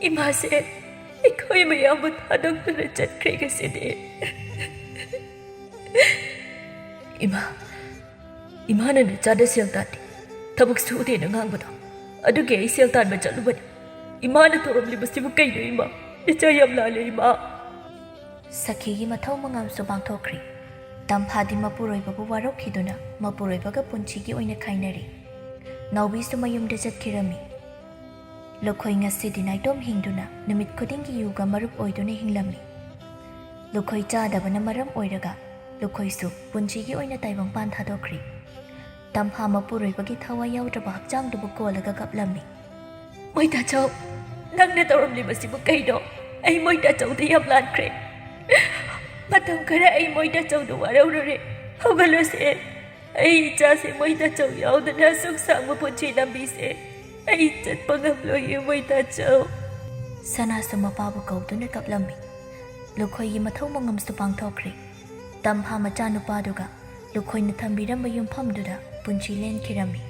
ꯏꯃꯥꯁꯦ ꯑꯩꯈꯣꯏ ꯃꯌꯥꯝꯕꯨ ꯊꯥꯗꯣꯛꯇꯨꯅ ꯆꯠꯈ꯭ꯔꯦ ꯉꯁꯤꯗꯤ꯫" "ꯏꯃꯥ, ꯏꯃꯥꯅ ꯅꯆꯥꯗ ꯁꯦꯜ ꯇꯥꯟꯗꯦ, ꯊꯕꯛ ꯁꯨꯗꯦꯅ ꯉꯥꯡꯕꯗꯣ, ꯑꯗꯨꯒꯤ ꯑꯩ ꯁꯦꯜ ꯇꯥꯟꯕ ꯆꯠꯂꯨꯕꯅꯤ꯫ ꯏꯃꯥꯅ ꯇꯧꯔꯝꯂꯤꯕꯁꯤꯕꯨ ꯀꯩꯅꯣ ꯏꯃꯥ? ꯏꯆꯥ ꯌꯥꯝ ꯂꯥꯜꯂꯦ ꯏꯃꯥ꯫" ꯁꯈꯤꯒꯤ ꯃꯊꯧ ꯃꯉꯥꯜꯁꯨ ꯄꯥꯡꯊꯣꯛꯈ꯭ꯔꯦ꯫ ꯇꯝꯐꯥꯗꯤ ꯃꯄꯨꯔꯣꯏꯕꯕꯨ ꯋꯥꯔꯧꯈꯤꯗꯨꯅ ꯃꯄꯨꯔꯣꯏꯕꯒ ꯄꯨꯟꯁꯤꯒꯤ ꯑꯣꯏꯅ ꯈꯥꯏꯅꯔꯦ꯫ ꯅꯥꯎꯕꯤꯁꯨ ꯃꯌꯨꯝꯗ ꯆꯠꯈꯤꯔꯝꯃꯤ꯫ ꯂꯨꯈꯣꯏ ꯉꯁꯤꯗꯤ ꯅꯥꯏꯇꯣꯝ ꯍꯤꯡꯗꯨꯅ ꯅꯨꯃꯤꯠ ꯈꯨꯗꯤꯡꯒꯤ ꯌꯨꯒ ꯃꯔꯨꯞ ꯑꯣꯏꯗꯨꯅ ꯍꯤꯡꯂꯝꯃꯤ꯫ ꯂꯨꯈꯣꯏ ꯆꯥꯗꯕꯅ ꯃꯔꯝ ꯑꯣꯏꯔꯒ ꯂꯨꯈꯣꯏꯁꯨ ꯄꯨꯟꯁꯤꯒꯤ ꯑꯣꯏꯅ ꯇꯥꯏꯕꯪꯄꯥꯟ ꯊꯥꯗꯣꯛꯈ꯭ꯔꯤ꯫ ꯇꯝꯐꯥ ꯃꯄꯨꯔꯣꯏꯕꯒꯤ ꯊꯋꯥꯏ ꯌꯥꯎꯗ꯭ꯔꯕ ꯍꯛꯆꯥꯡꯗꯨꯕꯨ ꯀꯣꯜꯂꯒ ꯀꯞꯂꯝꯃꯤ꯫ "ꯃꯣꯏꯇꯥꯆꯧ, ꯅꯪꯅ ꯇꯧꯔꯝꯂꯤꯕꯁꯤꯕꯨ ꯀꯩꯅꯣ? ꯑꯩ ꯃꯣꯏꯇꯥꯆꯧꯗ ꯌꯥꯝ ꯂꯥꯟꯈ꯭ꯔꯦ꯫ ꯃꯇꯝ ꯈꯔ ꯑꯩ ꯃꯣꯏꯇꯥꯆꯧꯗ ꯋꯥꯔꯧꯔꯨꯔꯦ꯫ ꯍꯧꯒꯠꯂꯨꯁꯦ꯫ ꯑꯩ ꯏꯆꯥꯁꯦ ꯃꯣꯏꯇꯥꯆꯧ ꯌꯥꯎꯗꯅ ꯑꯁꯨꯛ ꯁꯥꯡꯕ ꯄꯨꯟꯁꯤ ꯂꯝꯕꯤꯁꯦ ꯑꯩ ꯆꯠꯄ ꯉꯝꯂꯣꯏꯌꯦ ꯃꯣꯏꯇꯥꯆꯧ꯫" ꯁꯅꯥꯁꯨ ꯃꯄꯥꯕꯨ ꯀꯧꯗꯨꯅ ꯀꯞꯂꯝꯃꯤ꯫ ꯂꯨꯈꯣꯏꯒꯤ ꯃꯊꯧ ꯃꯉꯝꯁꯨ ꯄꯥꯡꯊꯣꯛꯈ꯭ꯔꯦ꯫ ꯇꯝꯐꯥ ꯃꯆꯥꯅꯨꯄꯥꯗꯨꯒ ꯂꯨꯈꯣꯏꯅ ꯊꯝꯕꯤꯔꯝꯕ ꯌꯨꯝꯐꯝꯗꯨꯗ ꯄꯨꯟꯁꯤ ꯂꯦꯟꯈꯤꯔꯝꯃꯤ꯫